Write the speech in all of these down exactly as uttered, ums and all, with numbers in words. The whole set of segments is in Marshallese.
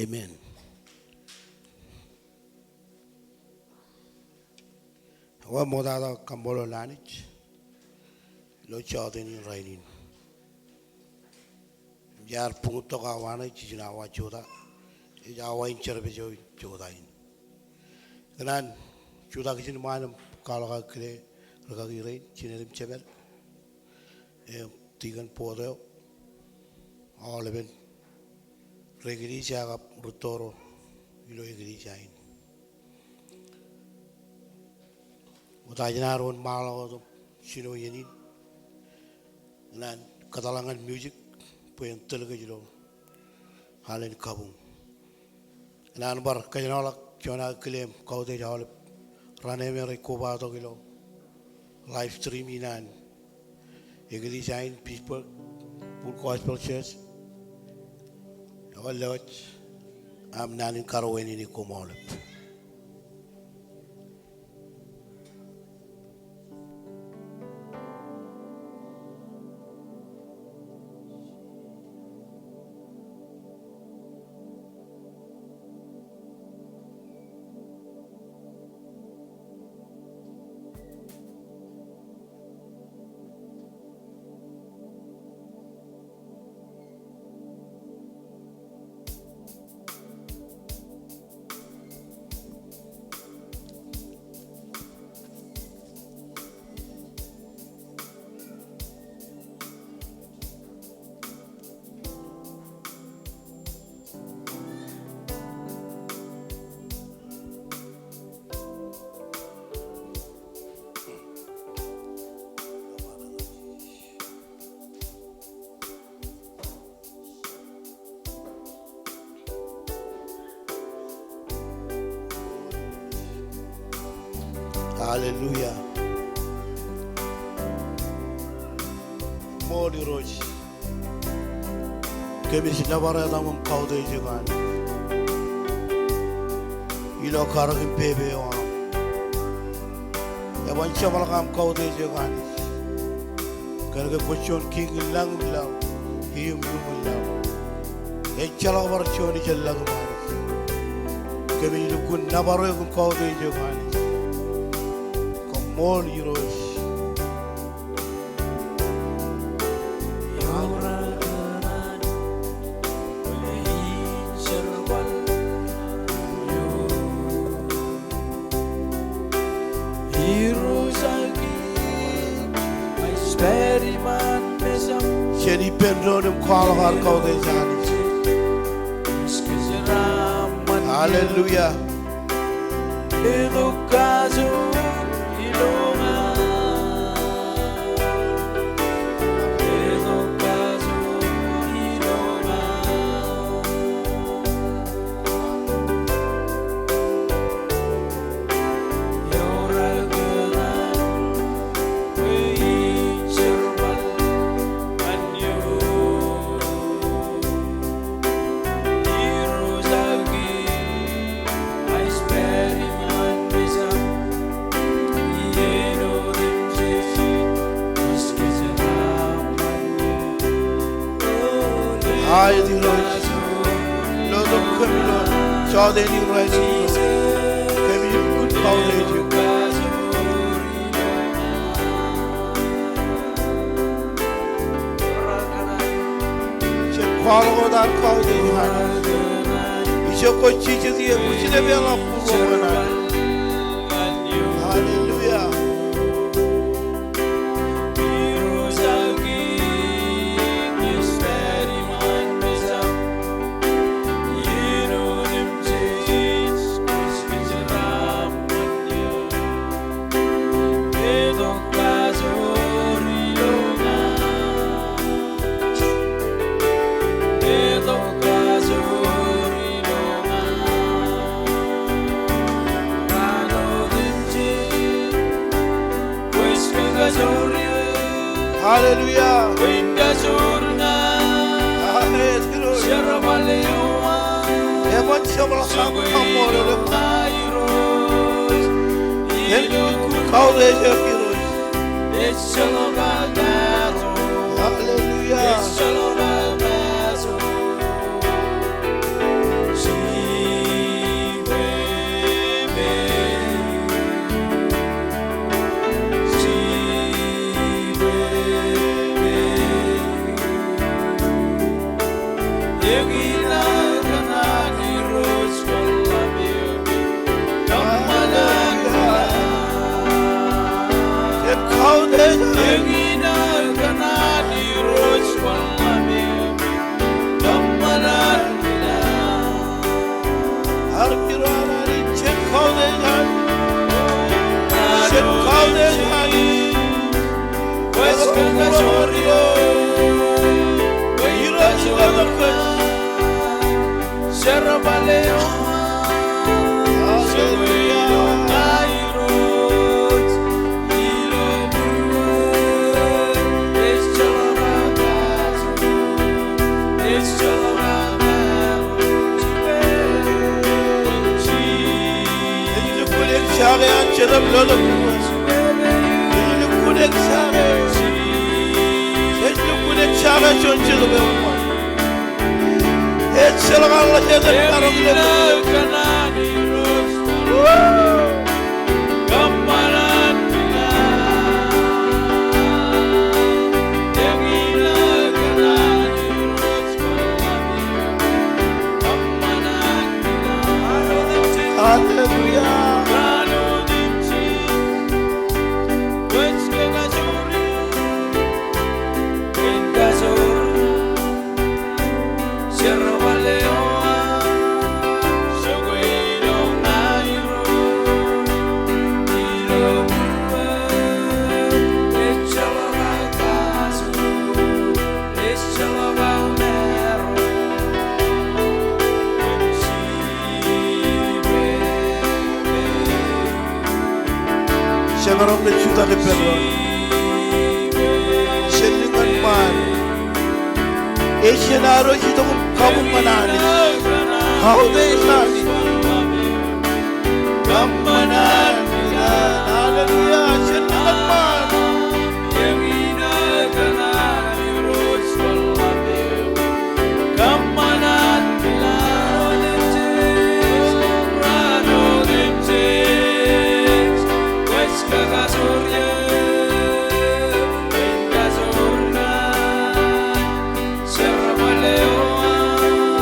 Amen. Ekwe ṃoktata kaṃṃoolol Anij ilo jota in rainin. Im jaar buñūttok awa ṇe jiljino awa jota. Ej awa in jerbal eo in jota in. Ikōṇaan jutak ijin ṃaan im kwaḷọk aō kile rikaki rein, jined im jemād, im tikōn board eo, aolepen ri eklejia kab rūtto ro ilo eklejia in. Wōt ajin ad wōnṃaanḷọk wōt im jino iien in, ikōṇaan kōtḷọk ñan music bwe en tōl kōj ilo alen kabuñ. Ikōṇaan bar kōjenolọk juon aō kile im kautiej aolep raṇe me rej kobatok ilo live stream in an eklejia in Pittsburgh Full Gospel Church. Ekwe lewōj aṃ naan in karuwaineneik koṃ aolep. Hallelujah. Ṃool Irooj. Kōmij nōbar etaṃ im kautiej eok Anij ilo karōk im pepe eo aṃ. Eban jeṃḷọk aṃ kautiej eok Anij. Kōnke kwōj juon kiiñ in lañ im laḷ, iiō im iuṃwin laḷ. Ejjeḷọk bar juon ijellọkūṃ Anij. Kōmij lukkuun nōbar eok im kautiej eok Anij. Koṃṃool Irooj. Jen ippān doon im kwaḷọk ad kautiej Anij. Hallelujah. Aet Irooj, lotok kōm ilo jota in rainin. Kōmij lukkuun kautiej eok. Jen kwaḷọk wōt ad kautiej Anij. Ijoko jijet ie, kwōj jino peḷḷọk būruōṃ ñan ad. Hallelujah. Hallelujah. Aet Irooj. Eban jeṃḷọk aṃ kaṃṃoolol eok. Kōmij lukkuun kautiej eok Irooj. Hallelujah. Eñin kōṇaan Irooj, kōṃṃan. Armej ro an Anij, jen kautiej Anij. Jen kautiej Anij. Kwōj kōkajoor Irooj. Irooj ilo kōj. Hallelujah. Ej lukkuun eñjake an Jetōb Lotok. Ej lukkuun eñjake. Ej lukkuun eñjake juon Jetōb eṃṃan. Ejjeḷọk an ḷōjetan maroñ ilo. Hallelujah. Jemaroñ ke jutak ippān doon. Jen lukkuun ṃaan. Ej jen ad wōj itok im kabuñ ñan Anij. Kautiej Anij. Kabuñ ñan Anij. Hallelujah. Jen lukkuun ṃaan.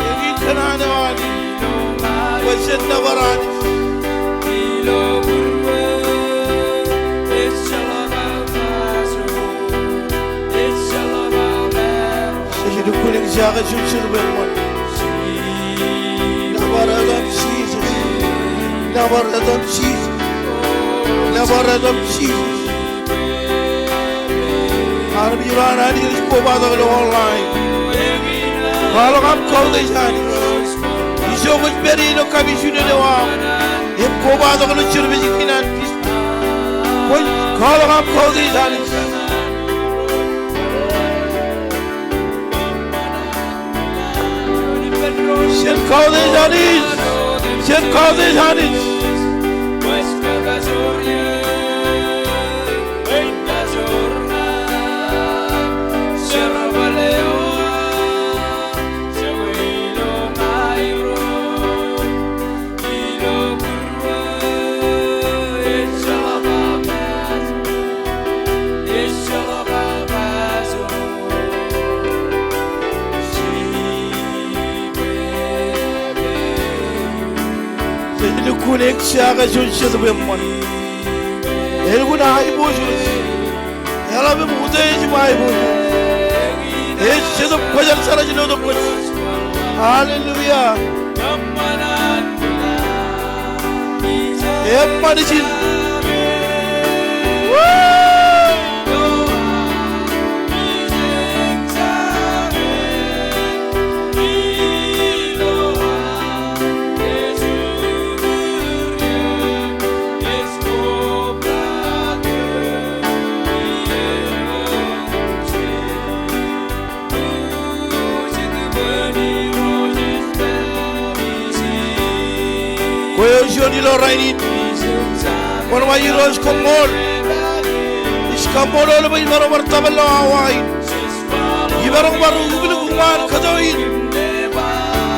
Eñin kōṇaan eo Anij. Kwōj jen nōbar Anij. Jej lukkuun eñjake juon Jetōb eṃṃan. Nōbar etaṃ Jisōs. Nōbar etaṃ Jisōs. Nōbar etaṃ Jisōs. Armej ro an Anij rej kobatok ilo online. Kwaḷọk aṃ kautiej Anij. Ijo kwōj pād ie ilo kapijuknen eo aṃ im kobatok ilo service kein an Kwōj kwaḷọk aṃ kautiej Anij. Jen kautiej Anij. Jen kautiej Anij. Ej lukkuun eñjake juon Jetōb eṃṃan. Elukkuun aiboojoj. Eḷap im utiej im aiboojoj. Ej Jetōb Kwōjarjar ilo tok kwōj. Hallelujah. Eṃṃan ijin. Kwe eo juon ilo rainin. Wōnṃaanḷọk Irooj, koṃṃool. Ij kaṃṃoolol bwe imaroñ bar tōpar ilo awa in. Imaroñ bar ukōtluk uṃaan kōto in.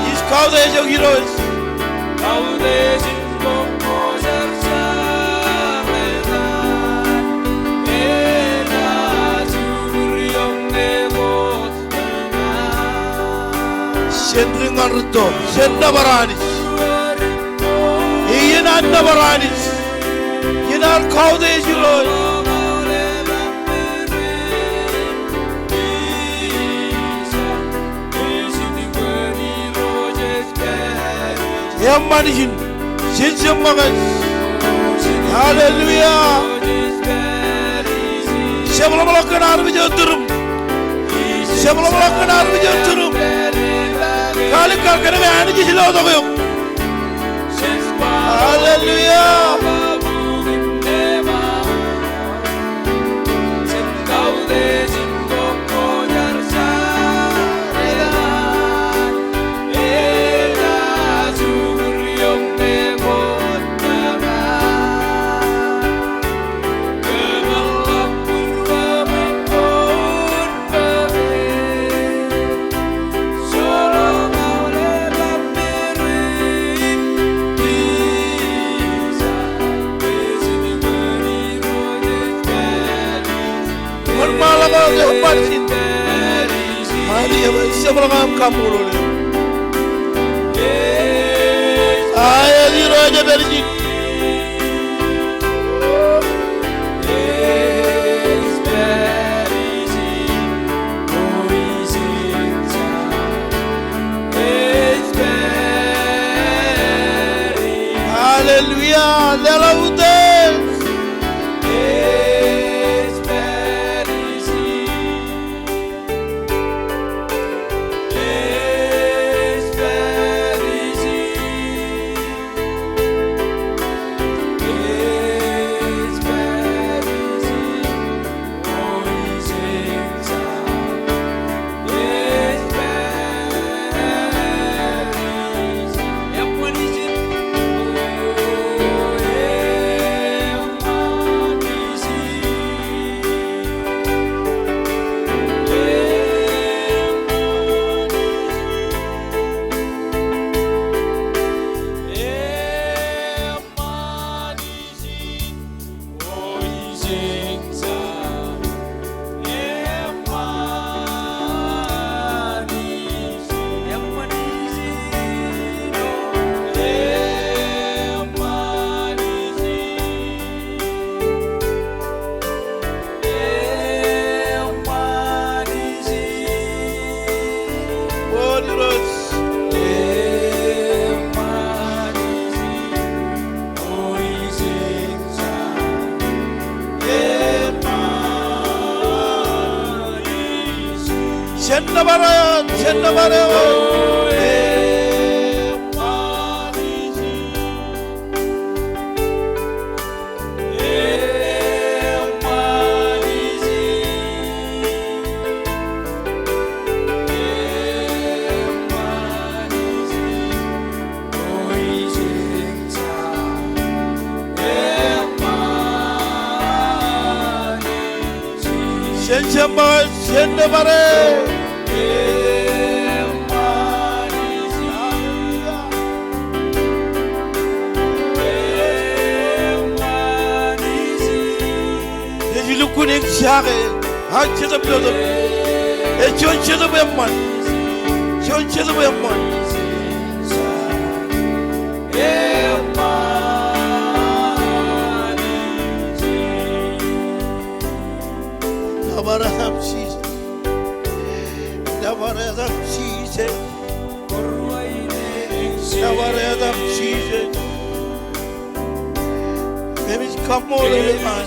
Ij kautiej eok Irooj. Jen dik ñan rūtto, jen nōbar Anij. Iien an nōbar Anij. Iien an kautiej Irooj. Eṃṃan ijin. Jen jab ṃōkaj. Hallelujah. Jab ḷōmṇak kōn armej eo turuṃ. Jab ḷōmṇak kōn armej eo turuṃ. Kaalikkar kōnke Anij ej lotok eok. Hallelujah. Wōnṃaanḷọk wōt, eṃṃan ijin. Hallelujah, ij jab ḷọk aṃ kaṃṃoolol eok. Aa, ej Irooj ej pād ijin. Hallelujah, leḷọk utiej. Jen nōbar eok, jen nōbar eok. Jen jab ṃōkaj, jen nōbar e. Ej lukkuun eñjake aō Jetōb Jetōb. Ej juon Jetōb eṃṃan. Juon Jetōb eṃṃan. Nōbar etaṃ Jisōs. Nōbar etaṃ Jisōs. Nōbar etaṃ Jisōs. Kōmij kaṃṃoolol eok an.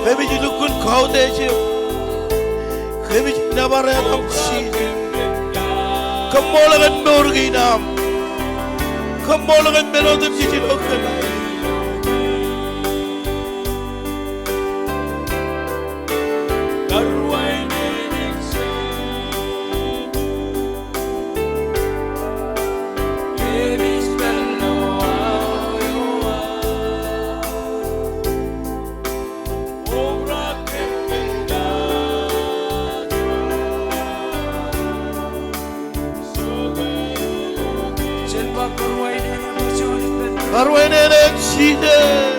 Kōmij lukkuun kautiej eok. Kōmij nōbar etaṃ Jisōs. Koṃṃool kōn mour kein aṃ. Koṃṃool kōn men otemjej ilo kōm. Karuwainene Jisōs.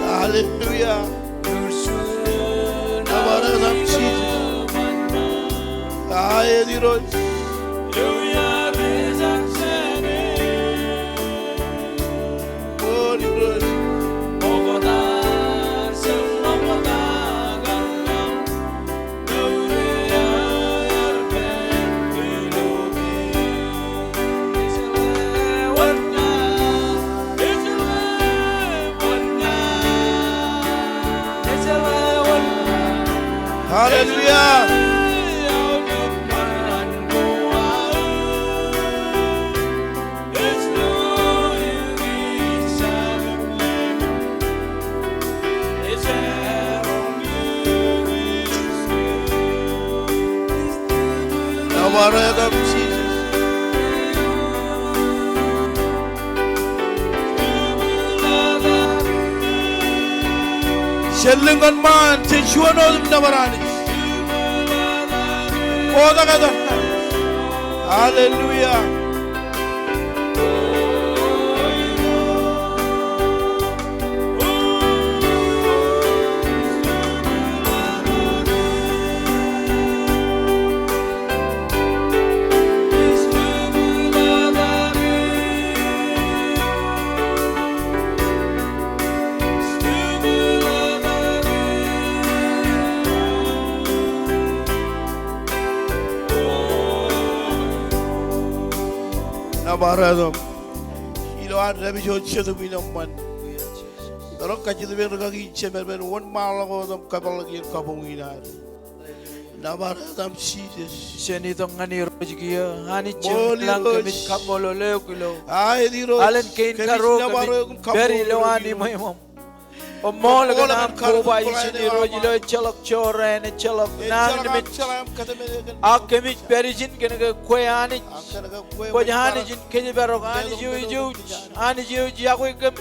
Hallelujah. Irooj. Irooj. Hallelujah. Nōbar eok Jisōs. Jen lōñ ñan ṃaan, jen juon wōt im nōbar Anij. Kotak etan. Hallelujah. Nōbar eok. Ilo an dāpij eo Jetōb in eṃṃan. Emaroñ kajjitōk ippān rūkaki in jemed bwe en wōnṃaanḷọk wōt im kōpeḷḷọk iien kabuñ in ad. Nōbar eok Jisōs. Jen itok ñan Irooj kiiō, Anij Jemem ilañ, kōmij kaṃṃoolol eok ilo alen kein karuo kōmij pād ilo an iṃōṃ. Koṃṃool kōn aṃ koba ijin Irooj ilo ejjeḷọk jorrāān, ejjeḷọk nañinmej. Ak kōmij pād ijin kōn ke kwe Anij. Kwōj Anij in kōjparok, Anij eo ejouj, Anij eo ej yokwe kōm,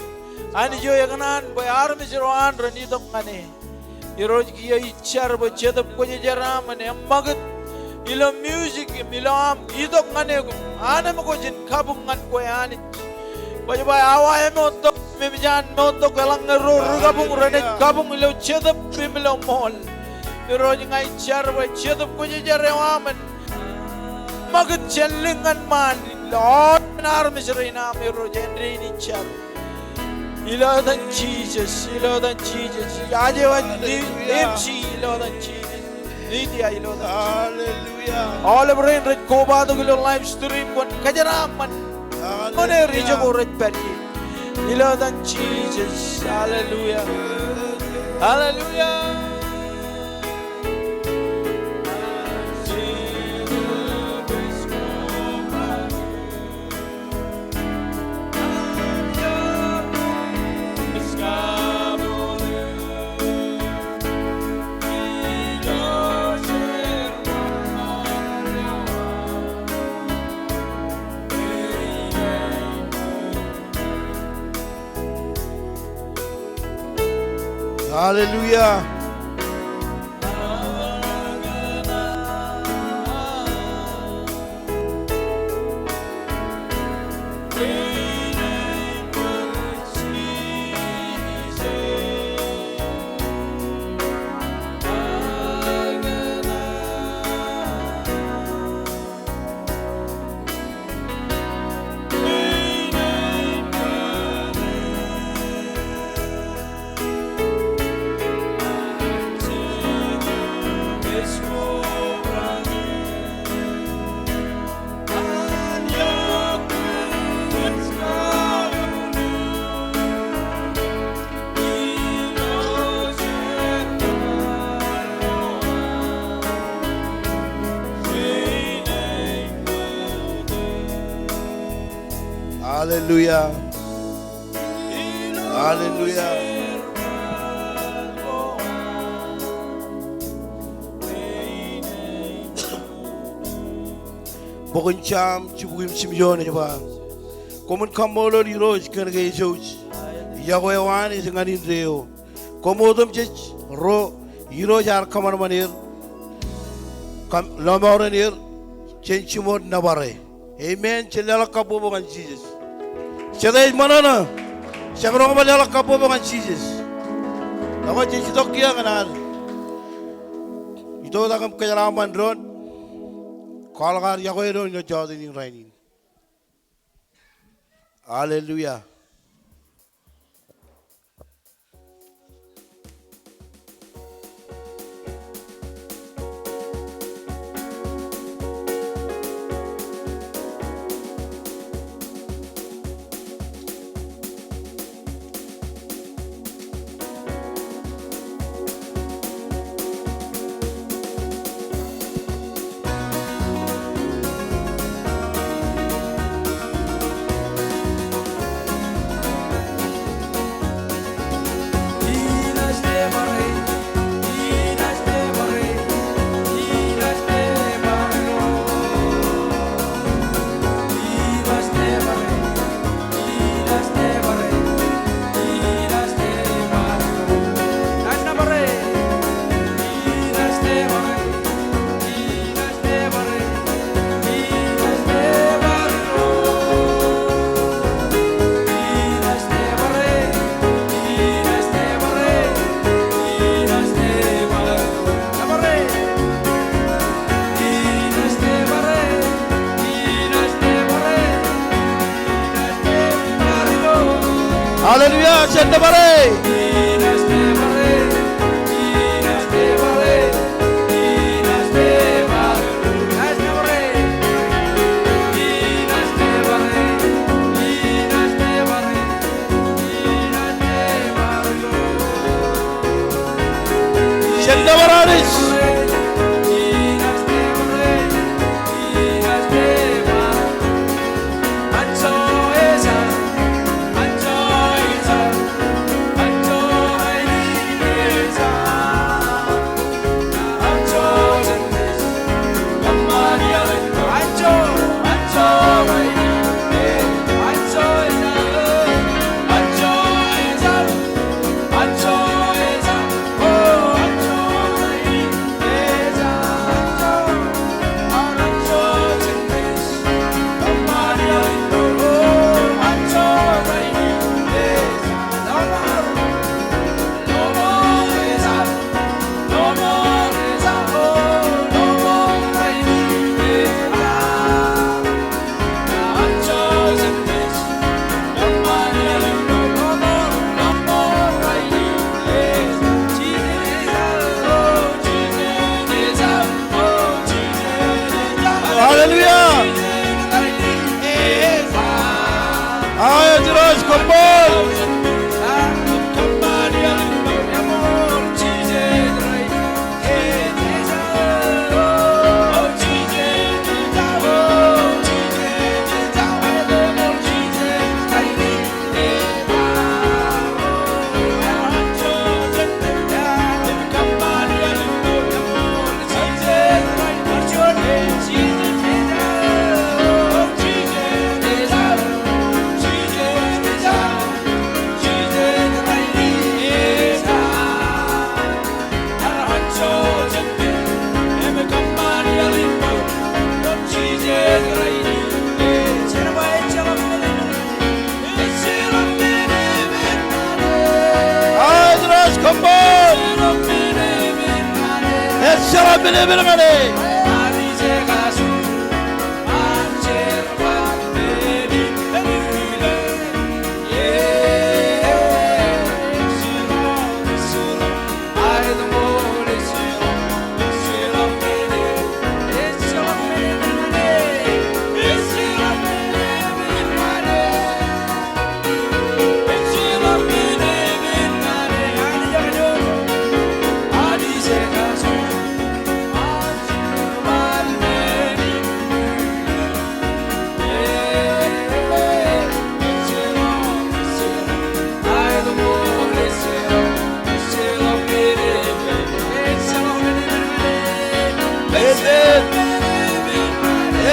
Anij eo ekōṇaan bwe armej ro an ren itok ñan e. Irooj kiiō ij jar bwe Jetōb Kwōjarjar aṃ en eṃṃakūt ilo music im ilo aṃ itok ñan eok im anemkwōj in kabuñ ñan kwe Anij. Bwe ej ba awa emoottok im eṃōj an moottok eḷaññe ro ri kabuñ renaaj kabuñ ilo jetōb im ilo ṃool. Irooj ña ij jar bwe Jetōb Kwōjarjar eo aṃ en eṃṃakūt jān lōñ ñan ṃaan ilo aolep armej rein aṃ Irooj āindein ij jar. Ilo etan Jisōs, ilo etan Jisōs. Ij aje waj MC ilo etan Jisōs. Media ilo etan Jisōs. Hallelujah. Aolep rein rej kobatok ilo live stream kwōn kōjeraaṃṃan. Hallelujah. Kōn er ijoko rej pād ie. Ilo etan Jisōs. Hallelujah. Hallelujah. Hallelujah. Hallelujah. Hallelujah. Bok in Sam jibukwi im jimjuon ej ba, koṃwin kaṃṃoolol Irooj kōn ke ejouj. Yokwe eo an ej ñan indeeo. Koṃ otemjej ro Irooj ear kōṃanṃan er, kōm lọmọọren er, jen jimor nōbare. Amen. Jen leḷọk kabbokbok ñan Jisōs. Jete ej ṃōṇōṇō? Jemaroñ bar leḷọk kabbokbok ñan Jisōs. Ekwe jej itok kiiō ñan ad itoitak im kōjeraaṃṃan doon. Kwaḷọk ad iọkwe doon ilo jọteen in rainin. Hallelujah. Hallelujah, jen nōbar e. Jen nōbar Anij. Hallelujah. Aet, Irooj, koṃṃool. Aet, Irooj, koṃṃool. Ejjeḷọk men emen ñan e.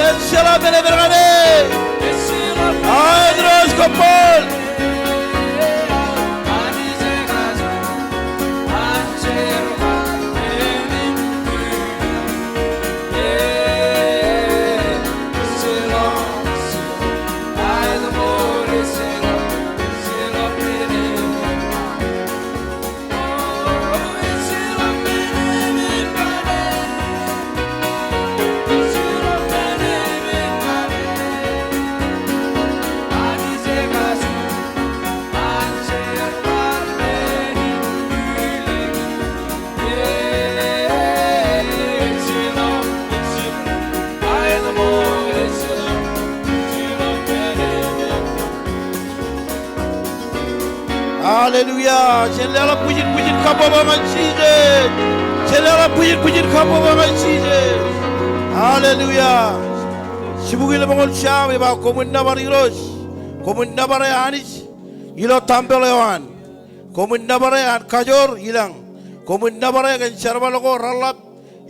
Ejjeḷọk men emen ñan e. Aet, Irooj, koṃṃool. Hallelujah. Jen leḷọk bwijin bwijin kabbokbok ñan Jisōs. Jen leḷọk bwijin bwijin kabbokbok ñan Jisōs. Hallelujah. Jibukwi lemñoul Sam ej ba, koṃwin nōbar Irooj, koṃwin nōbar e Anij ilo tempeḷ eo an. Koṃwin nōbar e an kajoor ilañ. Koṃwin nōbar e kōn jerbal ko reḷḷap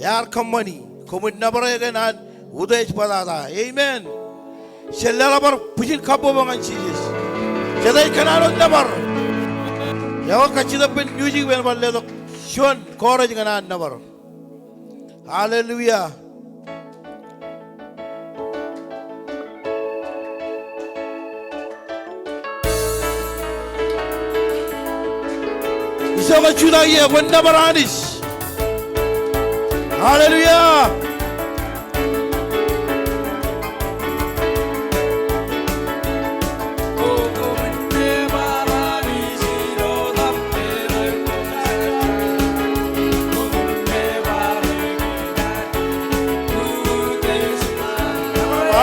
ear kōṃṃani. Koṃwin nōbar e kōn an utiej bōtata. Amen. Jen leḷọk bar bwijin kabbokbok ñan Jisōs. Jete ej kōṇaan wōt nōbar? Ewōr kajjitōk ippān music bwe en bar letok juon chorus kōṇaan nōbar. Hallelujah. Ijo ke jutak ie, kwōn nōbar Anij. Hallelujah.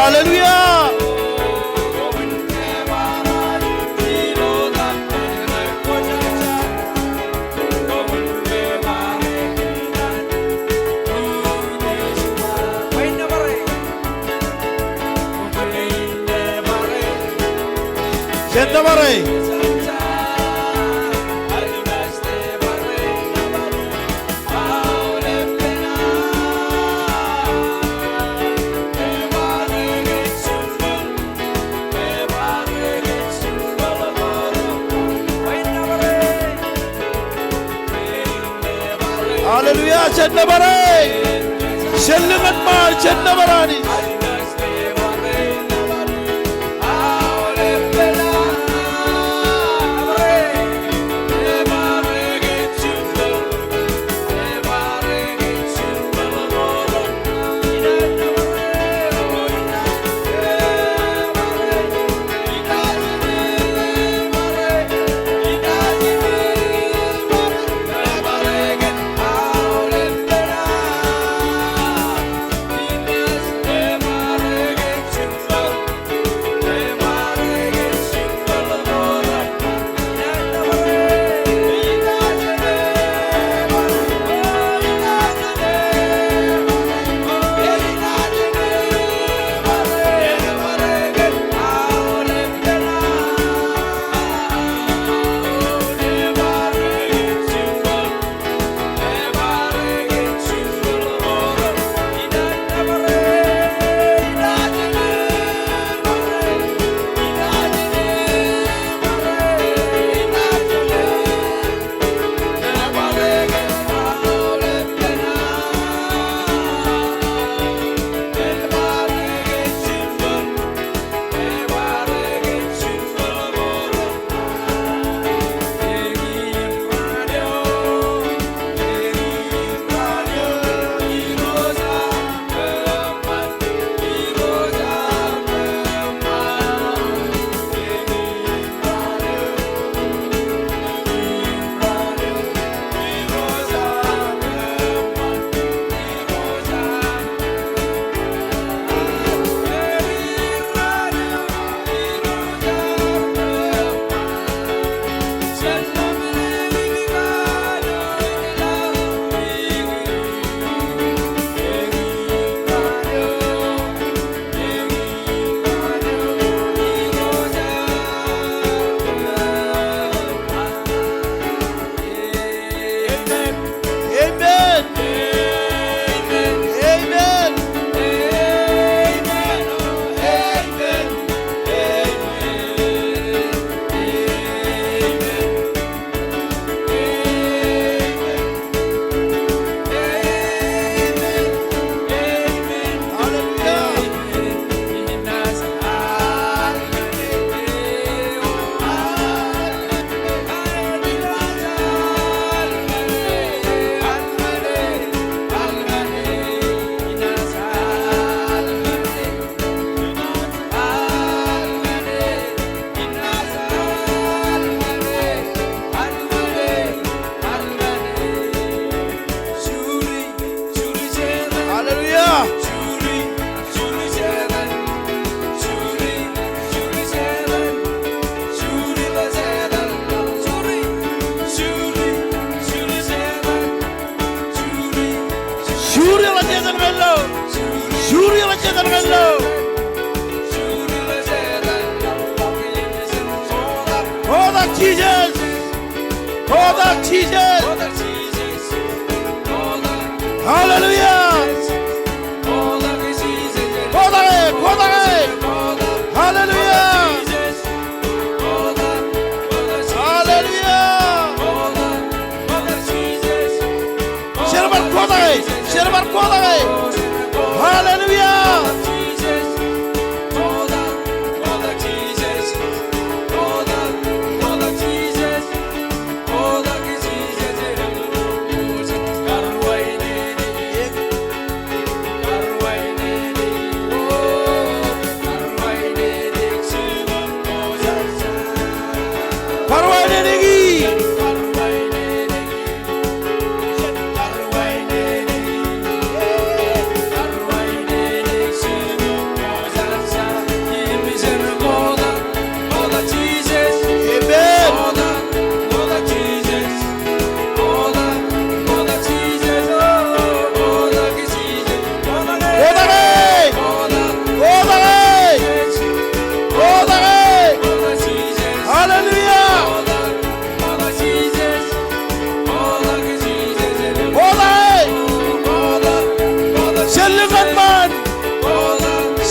Hallelujah. Jen nōbar e. Hallelujah, jen nōbar e. Jen lōñ ñan ṃaan, jen nōbar Anij. Jisōs. Kotak Jisōs. Hallelujah. Kotak e, kotak e. Hallelujah. Hallelujah. Jen bar kotak e, jen bar kotak e. Hallelujah. Bar wāneneki. Amen. Kotak e! Kotak e! Kotak e! Hallelujah! Kotak e! Jen lōñ ñan ṃaan!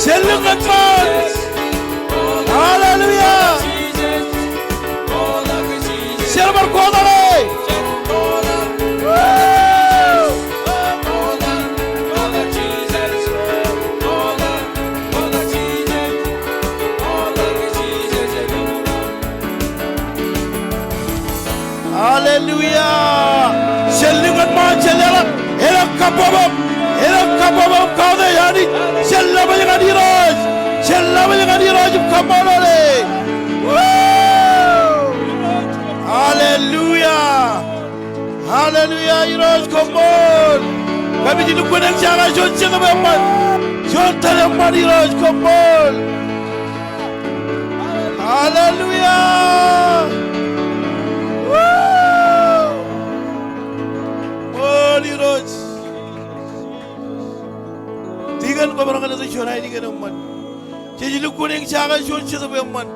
Jen lōñ ñan ṃaan! Hallelujah! Jen bar kotak e! Woo! Hallelujah. Jen lōñ ñan ṃaan, jen leḷọk, elōñ kabbokbok, elōñ kabbokbok im kautiej Anij. Jen leḷọk ñan Irooj, jen leḷọk ñan Irooj im kaṃṃoolol e. Woo! Hallelujah. Hallelujah, Irooj koṃṃool. Kōmij lukkuun eñjake juon jetōb eṃṃan. Juon tōl eṃṃan Irooj koṃṃool. Hallelujah. Woo! Koṃṃool Irooj. Tikōn kwōmaroñ ke letok juon ainikien eṃṃan. Jej lukkuun eñjake juon jetōb eṃṃan.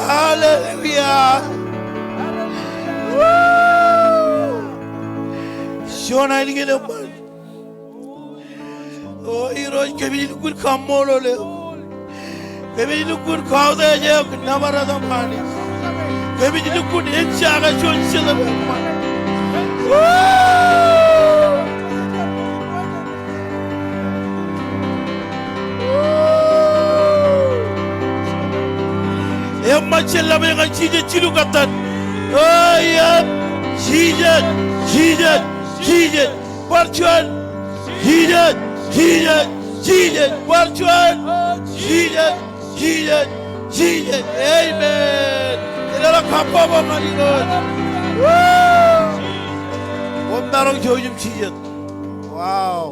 Hallelujah. Woo! Juon ainikien eṃṃan. O Irooj, kōmij lukkuun kaṃṃoolol eok. Kōmij lukkuun kautiej eok nōbar etaṃ Anij. Kōmij lukkuun eñjake juon jetōb eṃṃan. Woo! Eṃṃan, jen lap ñan Jisōs jilu kōttan. O iien, Jisōs, Jisōs, Jisōs. Bar juon. Jisōs, Jisōs, Jisōs. Bar juon. Jisōs, Jisōs, Jisōs. Amen. Jen leḷọk kabbokbok ñan Irooj. Woo! Koṃ maroñ jouj im jijet. Wow.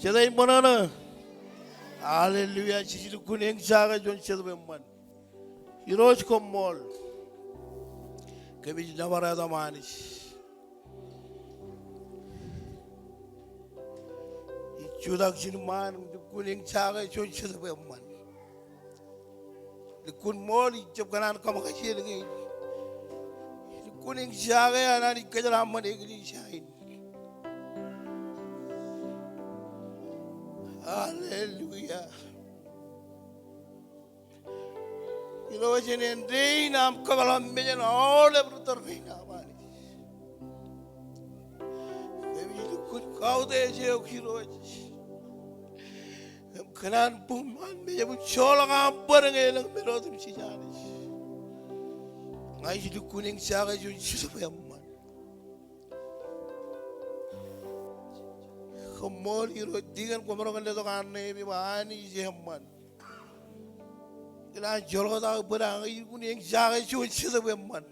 Jete in ṃōṇōṇō. Hallelujah. Jej lukkuun eñjake juon jetōb eṃṃan. Irooj koṃṃool. Kōmij nōbar etaṃ Anij. Ij jutak ijin ṃaan im lukkuun eñjake juon jetōb eṃṃan. Lukkuun ṃool ij jab kōṇaan kōṃōkajeel kein. Lukkuun eñjake an Anij kōjeraaṃṃan eklejia in. Hallelujah. Irooj, en dein aṃ kōpeḷḷọk mejān aolep ri tōl rein aṃ Anij. Kōmij lukkuun kautiej eok Irooj. Im kōṇaan buñ ṃaan mejān im joḷọk aṃ bōd ñe elōñ men otemjej Anij. Ña ij lukkuun eñjake juon jetōb eṃṃan. Koṃṃool Irooj, tikōn kwōmaroñ letok an neem im ba Anij eṃṃan. Kōn an joḷọk ta bōd ña ij lukkuun eñjake juon jetōb eṃṃan.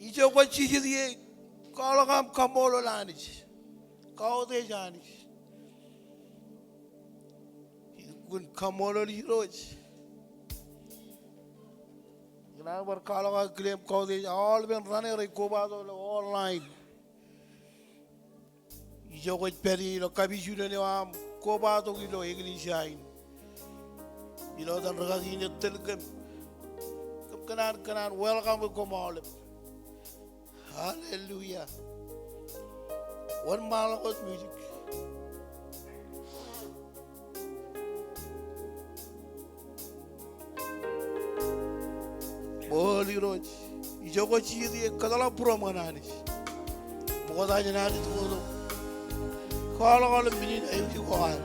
Ijo kwōj jijet ie, kwaḷọk aṃ kaṃṃoolol Anij. Kautiej Anij. Ij lukkuun kaṃṃoolol Irooj. Kōn an bar kwaḷọk aō kile im kautiej aolepen raṇe rej kobatok ilo online. Ijo kwōj pād ie ilo kapijuknen eo aṃ kobatok ilo eklejia in. Ilo etan rūkaki in etōl kōm. kōṇaan, kōṇaan welcome e koṃ aolep. Hallelujah. Wōnṃaanḷọk wōt music. Ṃool Irooj. Ijoko jijet ej kōtḷọk būruōm ñan Anij. Ṃokta jān Anij tok. Kwaḷọk aolep men in aikuj ko ad.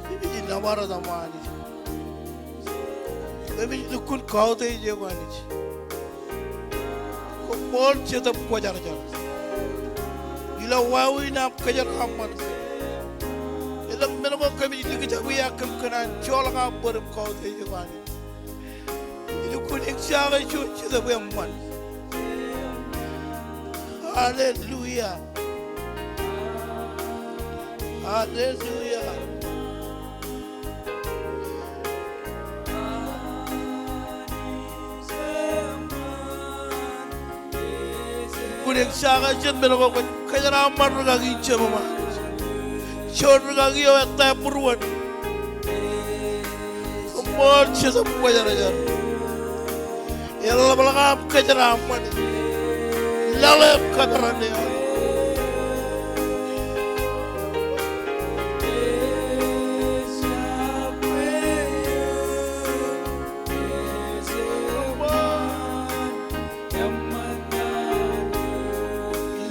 Kōmij nōbar etaṃ Anij. Kōmij lukkuun kautiej eok Anij. Koṃṃool Jetōb Kwōjarjar. Ilo wāween aṃ kōjeraaṃṃan. Elōñ men ko kōmij likjab ie ak kōm kōṇaan joḷọk aṃ bōd im kautiej eok Anij. Lukkuun eñjake juon Jetōb eṃṃan. Hallelujah. Hallelujah. Lukkuun eñjake jet men ko kwōj kōjeraaṃṃan rikaki in Jemem Anij. Juon rikaki eo ettā būruon. Koṃṃool Jetōb Kwōjarjar. Eḷapḷọk aṃ kōjeraaṃṃan. Laḷ eok kōperan eok.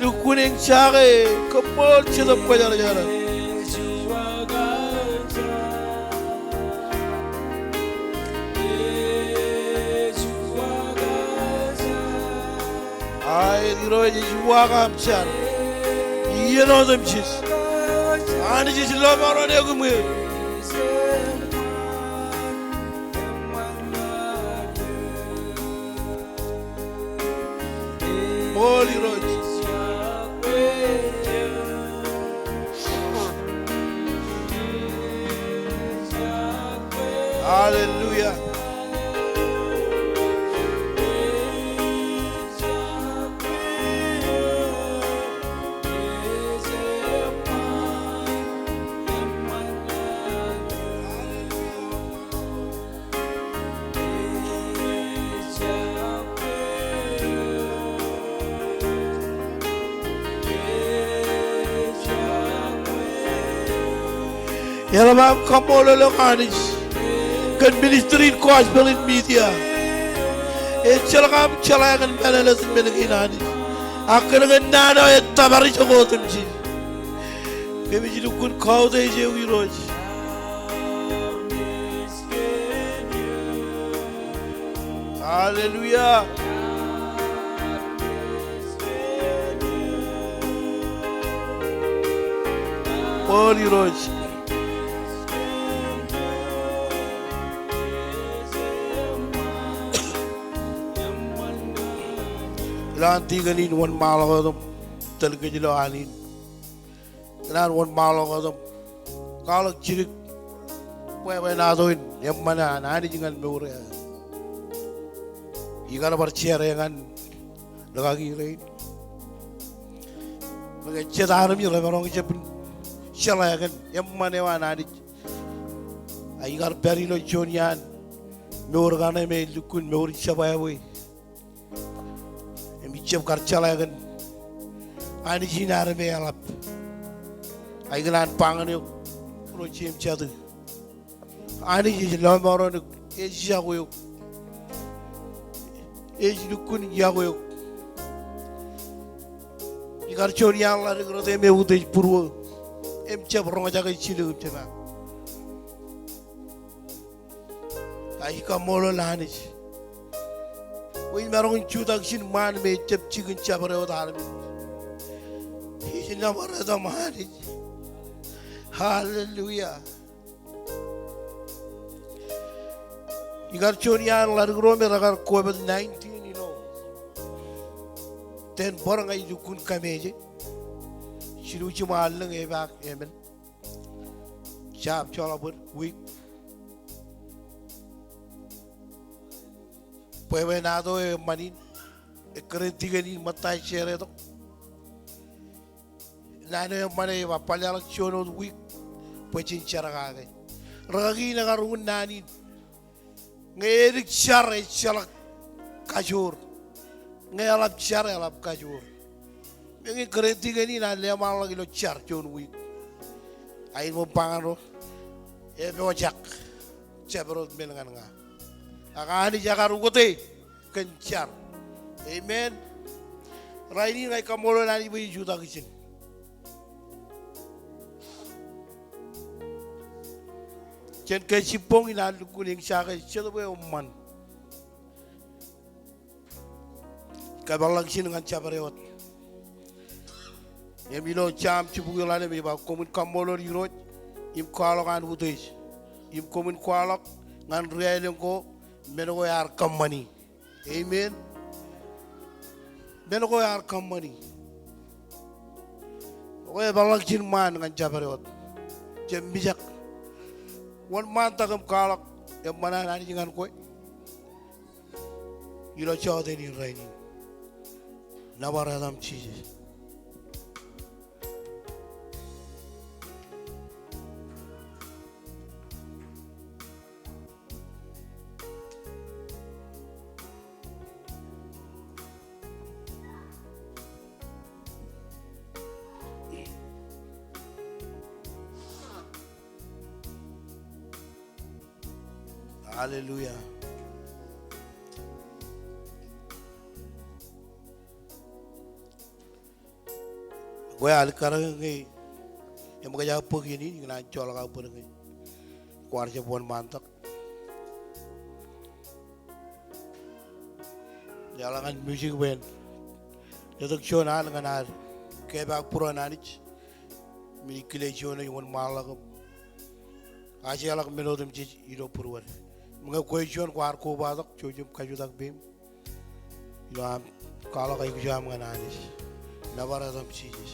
Lukkuun eñjake, koṃṃool Jetōb Kwōjarjar. Aet Irooj, ej uwaak aṃ jar. Iien otemjej. Anij ej lọmọọren eok im eō. Ṃool Irooj. Hallelujah. Eḷap aṃ kaṃṃoolol eok Anij kōn ministry in Gospel in Media. Ejjeḷọk aṃ jeḷā kōn mālōtlōt men kein Anij. Ak kōn kōn naan eo ej tōpar ijoko otemjej. Kōmij lukkuun kautiej eok Irooj. Hallelujah. Ṃool Irooj. Ilowaan tikōn in wōnṃaanḷọk wōt im tōl kōj ilo an in. Kōṇaan wōnṃaanḷọk wōt im kwaḷọk jidik bwebwenato in eṃṃan an Anij ñan mour eo aō. Ikar bar share ñan rikaki rein. Bwe ke jet armej remaroñ jab jeḷā kōn eṃṃan eo an Anij. A ikar pād ilo juon iaan mour kaṇe me ej lukkuun mour in jebwābwe. Im ij jab kar jeḷā kōn Anij in armej eḷap. A ikōṇaan ba ñan eok, Bro James Jatu. Anij ej lọmọọren eok, ej yokwe eok. Ej lukkuun yokwe eok. Ikar juon iaan ḷadik rot im eutiej būruō. Im jab roñjake jilu im jema. Ij kaṃṃoolol Anij. Bwe ij maroñ in jutak ijin ṃaan me ejab jikin jabdewōt armej. Ij nōbar etaṃ Anij. Hallelujah. Ikar juon iaan ḷadik ro me rekar COVID nineteen ilo Denver ña ij lukkuun kameje. Jilu jiṃa allōñ epaak emān. Jab joḷọk bōd wiik. Bwebwenato eo eṃṃan in, ekkere tikōn in ṃōtta ej share tok. Naan eo eṃṃan ej ba, "Bar leḷọk juon wōt wiik bwe jen jar kake." Rikaki in ekar uññūn naan in. Ñe edik jar, ejjeḷọk kajoor. Ñe eḷap jar, eḷap kajoor. Meñe kōrā tikōn in an leṃaanḷọk ilo jar juon wiik. Ak in ṃōk ba ñan ro, epojak jabdewōt men ñan ña. Ak Anij ekar ukōte kōn jar. Amen. Rainin ña ij kaṃṃoolol Anij bwe ej jutak ijin. Jān ke jibboñ in an lukkuun eñjake Jetōb eo eṃṃan. Kōpeḷḷọk ijin ñan jabdewōt. Im ilo Sam jibukwi ḷalem ej ba, koṃwin kaṃṃoolol Irooj im kwaḷọk an utiej. Im koṃwin kwaḷọk ñan ri aelōñ ko men ko ear kōṃṃani. Amen. Men ko ear kōṃṃani. Ekwe, epeḷḷọk ijin ṃaan ñan jabdewōt. Jab mijak. Wōnṃaantak im kwaḷọk eṃṃan an Anij ñan kwe ilo jota in rainin. Nōbar etaṃ Jisōs. Hallelujah. Kwe alikkar ñe eṃōkaj aō bōk iien in, ikōṇaan joḷọk aō bōd ñe kwaar jab wōnṃaantak. Leḷọk ñan music band. Letok juon al ñan ad kepaak būruon Anij. Im ij kile juon ej wōnṃaanḷọk im ajeḷọk men otemjej ilo būruod. Im ñe kwe juon kwaar kobatok, jouj im kajutak peiṃ ilo aṃ kwaḷọk aikuj eo aṃ ñan Anij. Nōbar etaṃ Jisōs.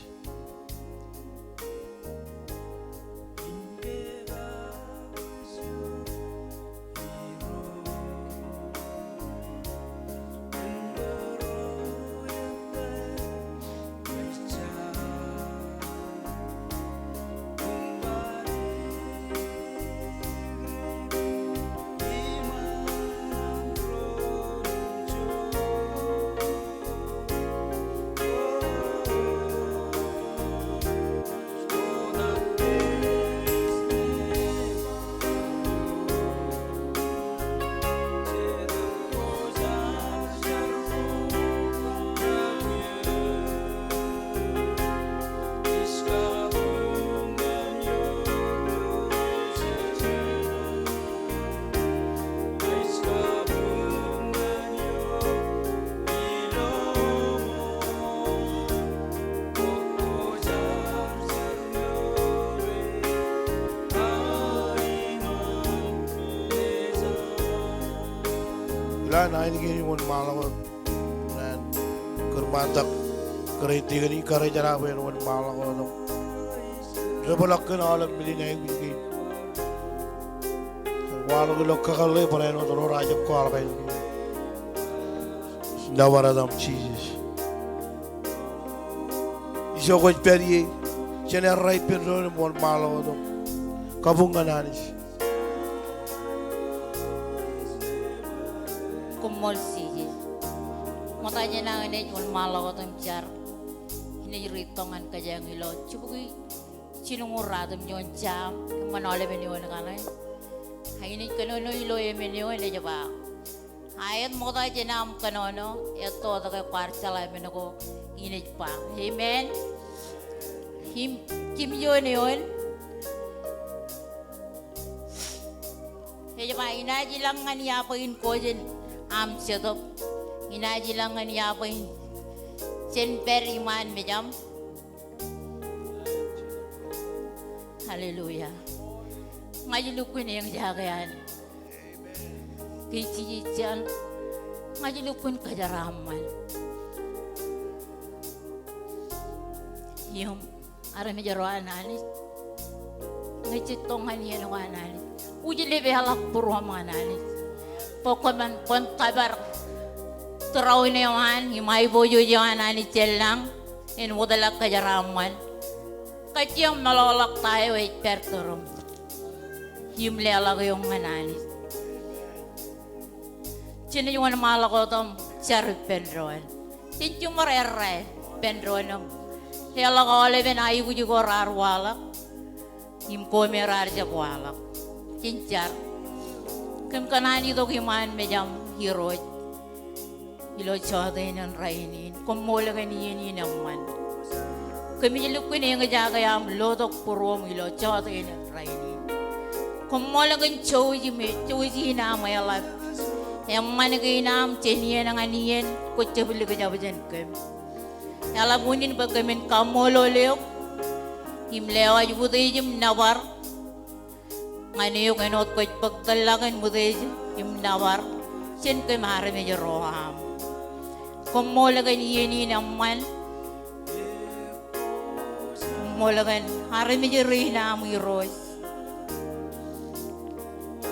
Ilo an ainikiin wōnṃaanḷọk wōt, ñan kōn ṃaantak kōrā tikōn in, kōrā jān aō bwe en wōnṃaanḷọk wōt im debḷọk kōn aolep men in aikuj kein. Kwaḷọk ilo kakōḷḷe barāinwōt ro raar jab kwaḷọk ainikiin. Nōbar etaṃ Jisōs. Ijo kwōj pād ie, jen errā ippān doon im wōnṃaanḷọk wōt im kabuñ ñan Anij. Koṃṃool Jisōs. Ṃokta jān aō naaj wōnṃaanḷọk wōt im jar. Inaaj riit tok ñan kōjeañ ilo jibukwi jilñuul ruatimjuon Sam, kōṃṃan aolepen eoon kaṇe. Ak inaaj kōnono ilo emān eoon ej ba, aet ṃokta jān aṃ kōnono, etto etke kwaar jeḷā men ko inaaj ba. Amen. Im jimjuon eoon ej ba, inaaj ilañ ñan ia bwe in kōjin aṃ Jetōb. Inaaj ilañ ñan ia bwe in jen pād iṃaan mejaṃ. Hallelujah. Ña ij lukkuun eñjake an kōj jijej jān, ña ij lukkuun kōjeraaṃṃan. Im armej ro an Anij, ñe jej tok ñan iien ko an Anij, wūjlepḷọk būruōṃ ñan Anij bwe kwōn, kwōn tōpar tūroon eo an im aiboojoj eo an Anij jān lañ, en wōtlọk kōjeraaṃṃan. Kajjioñ meḷọkḷọk ta eo ej pād tūroon im leḷọk eok ñan Anij. Jenaaj wōnṃaanḷọk wōt im jar ippān doon. Jen jiṃor errā ippān doon im eḷak aolepen aikuj ko raar waḷọk im koṃ raar jab waḷọk. Jen jar. Kōm kōṇaan itok iṃaan mejaṃ Irooj ilo jọteen in rainin. Koṃṃool kōn iien in eṃṃan. Kōmij lukkuun eñjake aṃ lotok būruōṃ ilo jọteen in rainin. Koṃṃool kōn jouj im, jouj in aṃ eḷap. Eṃṃan kein aṃ jān iien ñan iien kwō jab likjab jān kōm. Eḷap unin bwe kōmin kaṃṃoolol eok im lewōj utiej im nōbar ñan eok āinwōt kwōj bōk tōl ḷọk in utiej im nōbar jān kōm armej ro aṃ. Koṃṃool kōn iien in eṃṃan. Koṃṃool kōn armej rein aṃ Irooj.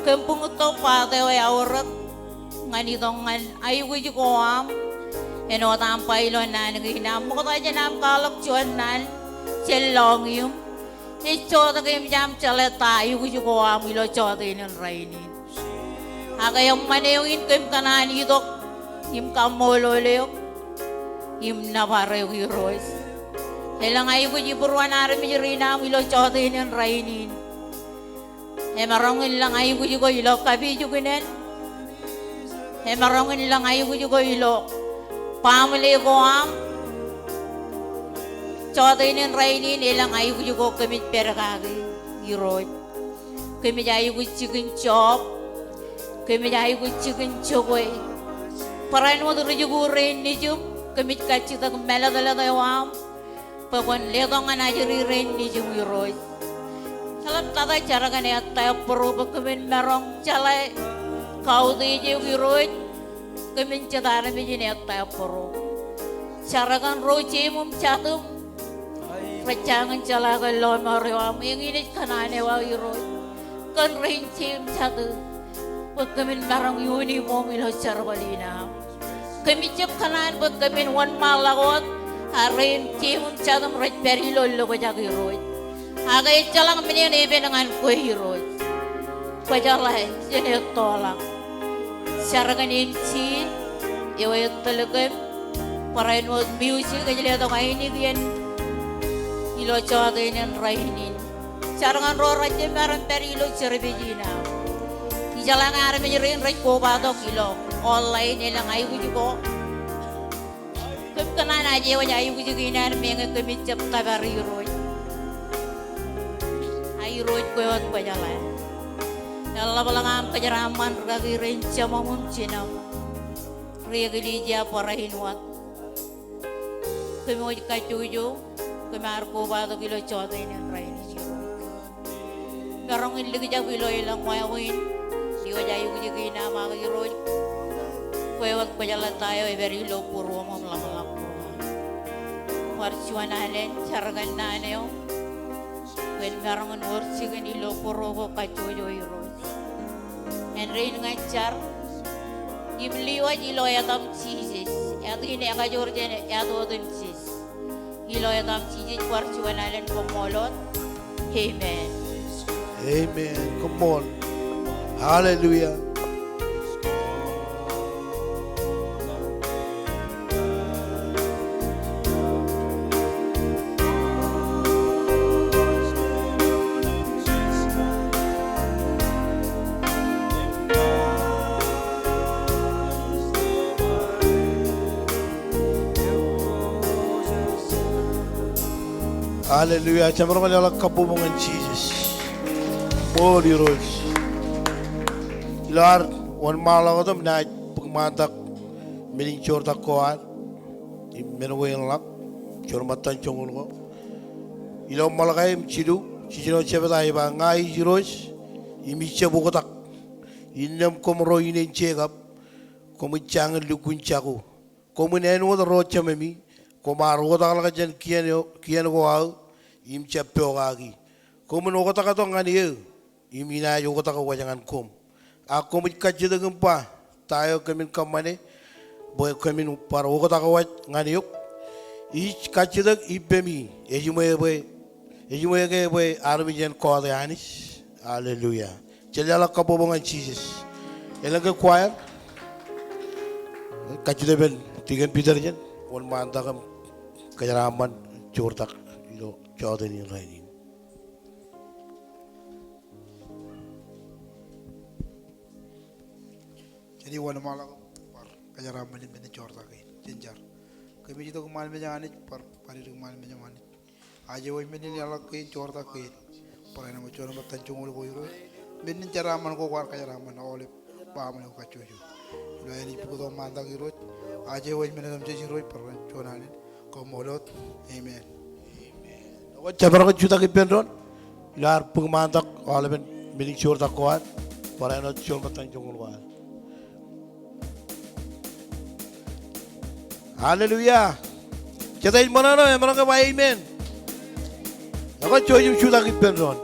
Kōm buñtōk part eo eaorōk ñan itok ñan aikuj ko aṃ āinwōt aṃ ba ilo naan kein aṃ, ṃokta jān aṃ kwaḷọk juon naan jān lọñiṃ, ej jọọtke im jab jeḷā ta aikuj ko aṃ ilo jọteen in rainin. Ak eṃṃan eo in kōm kōṇaan itok im kaṃṃoolol eok im nōbar eok Irooj. Elōñ aikuj ibūruon armej rein aṃ ilo jọteen in rainin. Emaroñ in lōñ aikuj ko ilo kapijuknen. Emaroñ in lōñ aikuj ko ilo baaṃle ko aṃ. Jọteen in rainin elōñ aikuj ko kōmij pād kaki Irooj. Kōmij aikuj jikin jọọb. Kōmij aikuj jikin jokwe. Barāinwōt rijikuuḷ rein nejiṃ, kōmij kajjitōk mālōtlōt eo aṃ bwe kwōn letok ñan ajri rein nejiṃ Irooj. Eḷap tata jar kōn ettā bōro bwe kōmin maroñ jeḷā kautiej eok Irooj. Kōmin jet armej in ettā bōro. Jar kōn ro jeiṃ im jatūṃ rej jañin jeḷā kōn lọmọọr eo aṃ. Eñin ej kōṇaan eo aō Irooj. Kōn rein jeiṃ jatū bwe kōmin maroñ iuun iṃoṃ ilo jerbal in aṃ. Kōmij jab kōṇaan bwe kōmin wōnṃaanḷọk wōt ak rein jeiṃ im jatūṃ rej pād ilo lokjak Irooj. Ak ejjeḷọk men eṇ epen ñan kwe Irooj. Kwōjeḷā jān ettoḷọk. Jar kōn MC eo etōl kōm. Barāinwōt music ej letok ainikien ilo jọteen in rainin. Jar kōn ro rej jab maroñ pād ilo service in aṃ. Ijeḷā ñe armej rein rej kobatok ilo online elōñ aikuj ko. Kōm kōṇaan aje wōj aikuj kein ad meñe kōmij jab tōpar Irooj. A Irooj kwe wōt kwōjeḷā. Eḷapḷọk aṃ kōjeraaṃṃan rikaki rein jemām im jinām. Ri eklejia barāinwōt. Kōm wōj kajjojo, kōm ar kobatok ilo jọteen in rainin Irooj. Maroñ in likjab ilo elōñ wāween, iwōj aikuj kein aṃ ak Irooj. Kwe wōt kwōjeḷā ta eo epād ilo būruōṃ im ḷōmṇak būruōṃ. Bar juon alen jar kōn naan eo. Kwōn maroñ in wōr jikin ilo bōro ko kajjojo Irooj. Āindein ña ij jar im lewōj ilo etaṃ Jisōs. Āt in ekajoor jān āt wōt in Jisōs. Ilo etaṃ Jisōs bar juon alen koṃṃool wōt. Amen. Amen. Koṃṃool. Hallelujah. Hallelujah. Jemaroñ in leḷọk kabbokbok ñan Jisōs. Koṃṃool Irooj. Ilo ad wōnṃaanḷọk wōt im naaj bōk ṃaantak men in joortak ko ad im men ko eṇ ḷọk, joor ṃōttan joñoul ko. Ilo Ṃōḷakai im jilu, jiljino jebta ej ba, ña ij Irooj im ij jab oktak. Innām koṃ ro ineen Jekob, koṃij jañin lukkuun jako. Koṃwin āinwōt ro jememi, koṃ ar oktakḷọk jān kien eo, kien ko aō, im jab pokaki. Koṃwin oktak tok ñan eō, im inaaj oktak waj ñan koṃ. Ak koṃij kajjitōk im ba, ta eo kōmin kōṃṃane, bwe kōmin bar oktak waj ñan eok. Ij kajjitōk ippemi, ejiṃwe bwe, ejiṃwe ke bwe armej en kọọte Anij. Hallelujah. Jen leḷọk kabbokbok ñan Jisōs. Elōñ ke choir. Kajjitōk ippān Deacon Peter jān wōnṃaantak im kōjeraaṃṃan joortak ilo jota in rainin. Jen wōnṃaanḷọk bar kōjeraaṃṃan men in joortak kein. Jen jar. Kōmij itok ṃaan mejaṃ Anij, bar, bar itok ṃaan mejaṃ Anij. Aje wōj men in eḷọk kein, joortak kein. Barāinwōt juon ṃōttan joñoul ko Irooj. Men in jeraaṃṃan ko kwaar kōjeraaṃṃan aolep baaṃle ko kajjojo. Ilo ālikin bōktok ṃaantak Irooj. Aje wōj men in etamjej Irooj, barāinwōt juon alen. Koṃṃool wōt. Amen. Ekwe, jabdewōt jutak ippān doon. Ilo ad bōk ṃaantak aolepen men in joortak ko ad. Barāinwōt juon ṃōttan joñoul ko ad. Hallelujah. Jete ej ṃōṇōṇō, emaroñ ke ba amen. Ekwe, jouj im jutak ippān doon.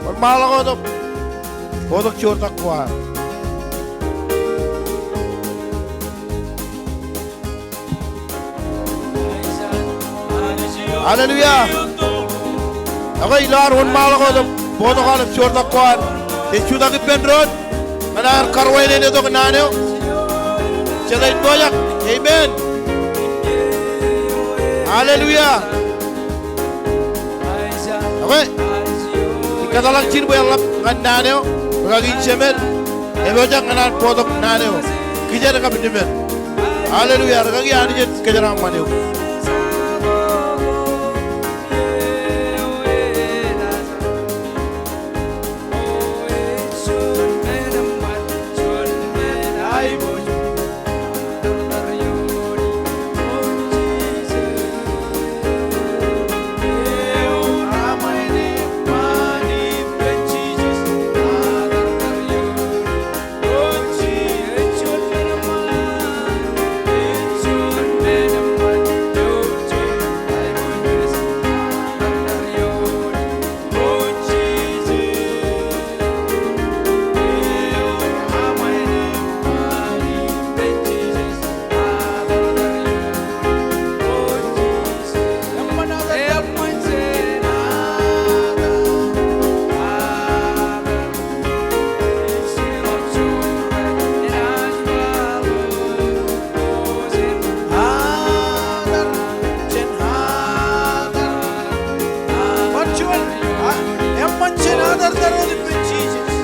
Wōnṃaanḷọk wōt im bōktok joortak ko ad. Hallelujah. Ekwe, ilo ad wōnṃaanḷọk wōt im bōktok aolep joortak ko ad, jen jutak ippān doon ñan aer karuwainene tok naan eo. Jete ej pojak. Amen. Hallelujah. Ekwe, ij kōtḷọk ijin bwe eḷap ñan naan eo, rūkaki in jemed, epojak ñan ad bōktok naan eo. Kijen kab nimed. Hallelujah, rūkaki, Anij en kōjeraaṃṃan eok. Bar juon, a, eṃṃan jen atartar wōt ippān Jisōs.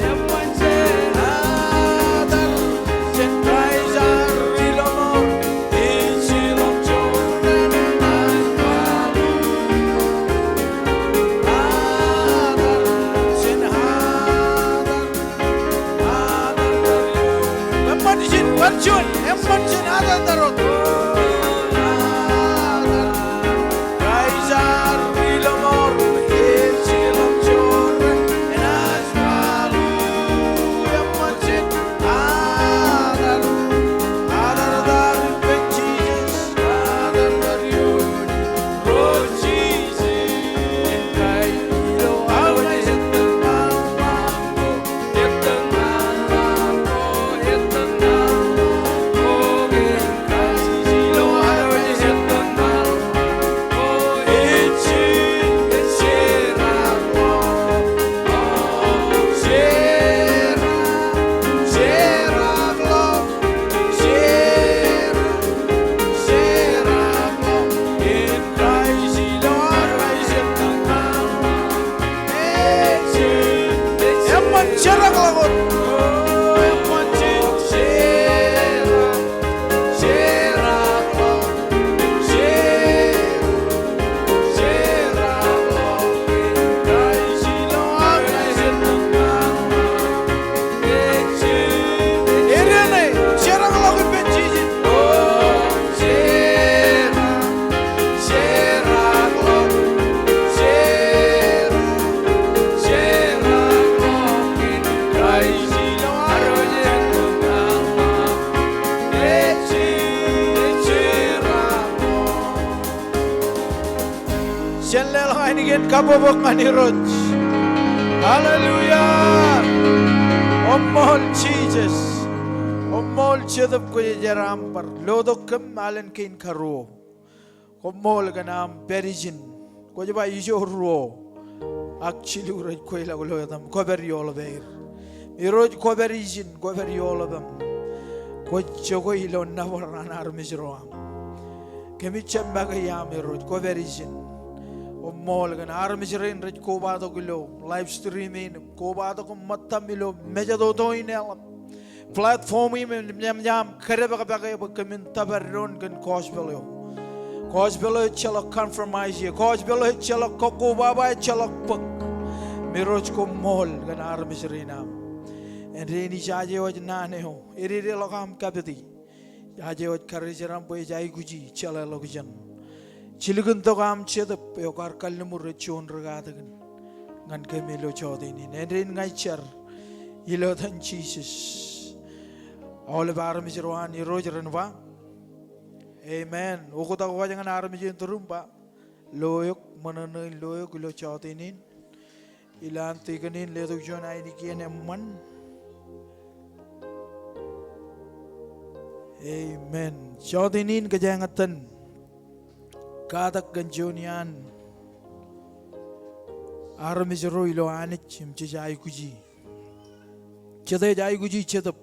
Eṃṃan jen atartar, jen praise e ilo mour. Eṃṃan jen, bar juon, eṃṃan jen atartar wōt. Eṃṃan jen jerakḷọk wōt. Edeṇe, jerakḷọk ippān Jisōs. Jen leḷọk ainikien kabbokbok ñan Irooj. Hallelujah. Koṃṃool Jisōs. Koṃṃool Jetōb Kwōjarjar aṃ bar lotok kōm alen kein karuo. Koṃṃool kōn aṃ pād ijin. Kwōj ba ijo ruo ak jilu rej kweilọk ilo etaṃ, kwōpād ioḷap aer. Irooj, kwōpād ijin, kwōpād eoḷapḷọk aṃ. Kwōj jokwe ilo nōbar an armej ro aṃ. Kōmij jab make iaam Irooj, kwōpād ijin. Koṃṃool kōn armej rein rej kobatok ilo live stream in, kobatok im ṃōttam ilo mejatoto in eḷap. Platform in im, im, im kōdepakpake bwe kōmin tōpar doon kōn gospel eo. Gospel eo ejjeḷọk compromise e. Gospel eo ejjeḷọk kōkkobaba, ejjeḷọk bōk. Im Irooj koṃṃool kōn armej rein aṃ. Āindein ijaje wōj naan eo. Ededeḷọk aṃ kapiti. Ijaje wōj karijeraṃ bwe ej aikuji jeḷāḷọkjeṇ. Jilkintok aṃ Jetōb eo kar kalliṃur ej juon ri katakin ñan kōm ilo jọteen in. Āindein ña ij jar ilo etan Jisōs. Aolep armej ro an Irooj ren ba, amen. Oktak wōj ñan armej eo in turuṃ ba, lo eok, ṃōṇōṇō in lo eok ilo jọteen in. Ilo an tikōn in letok juon ainikien eṃṃan. Amen. Jọteen in kōjeañ itōn katak kōn juon iaan armej ro ilo Anij im jej aikuji. Jet ej aikuji Jetōb.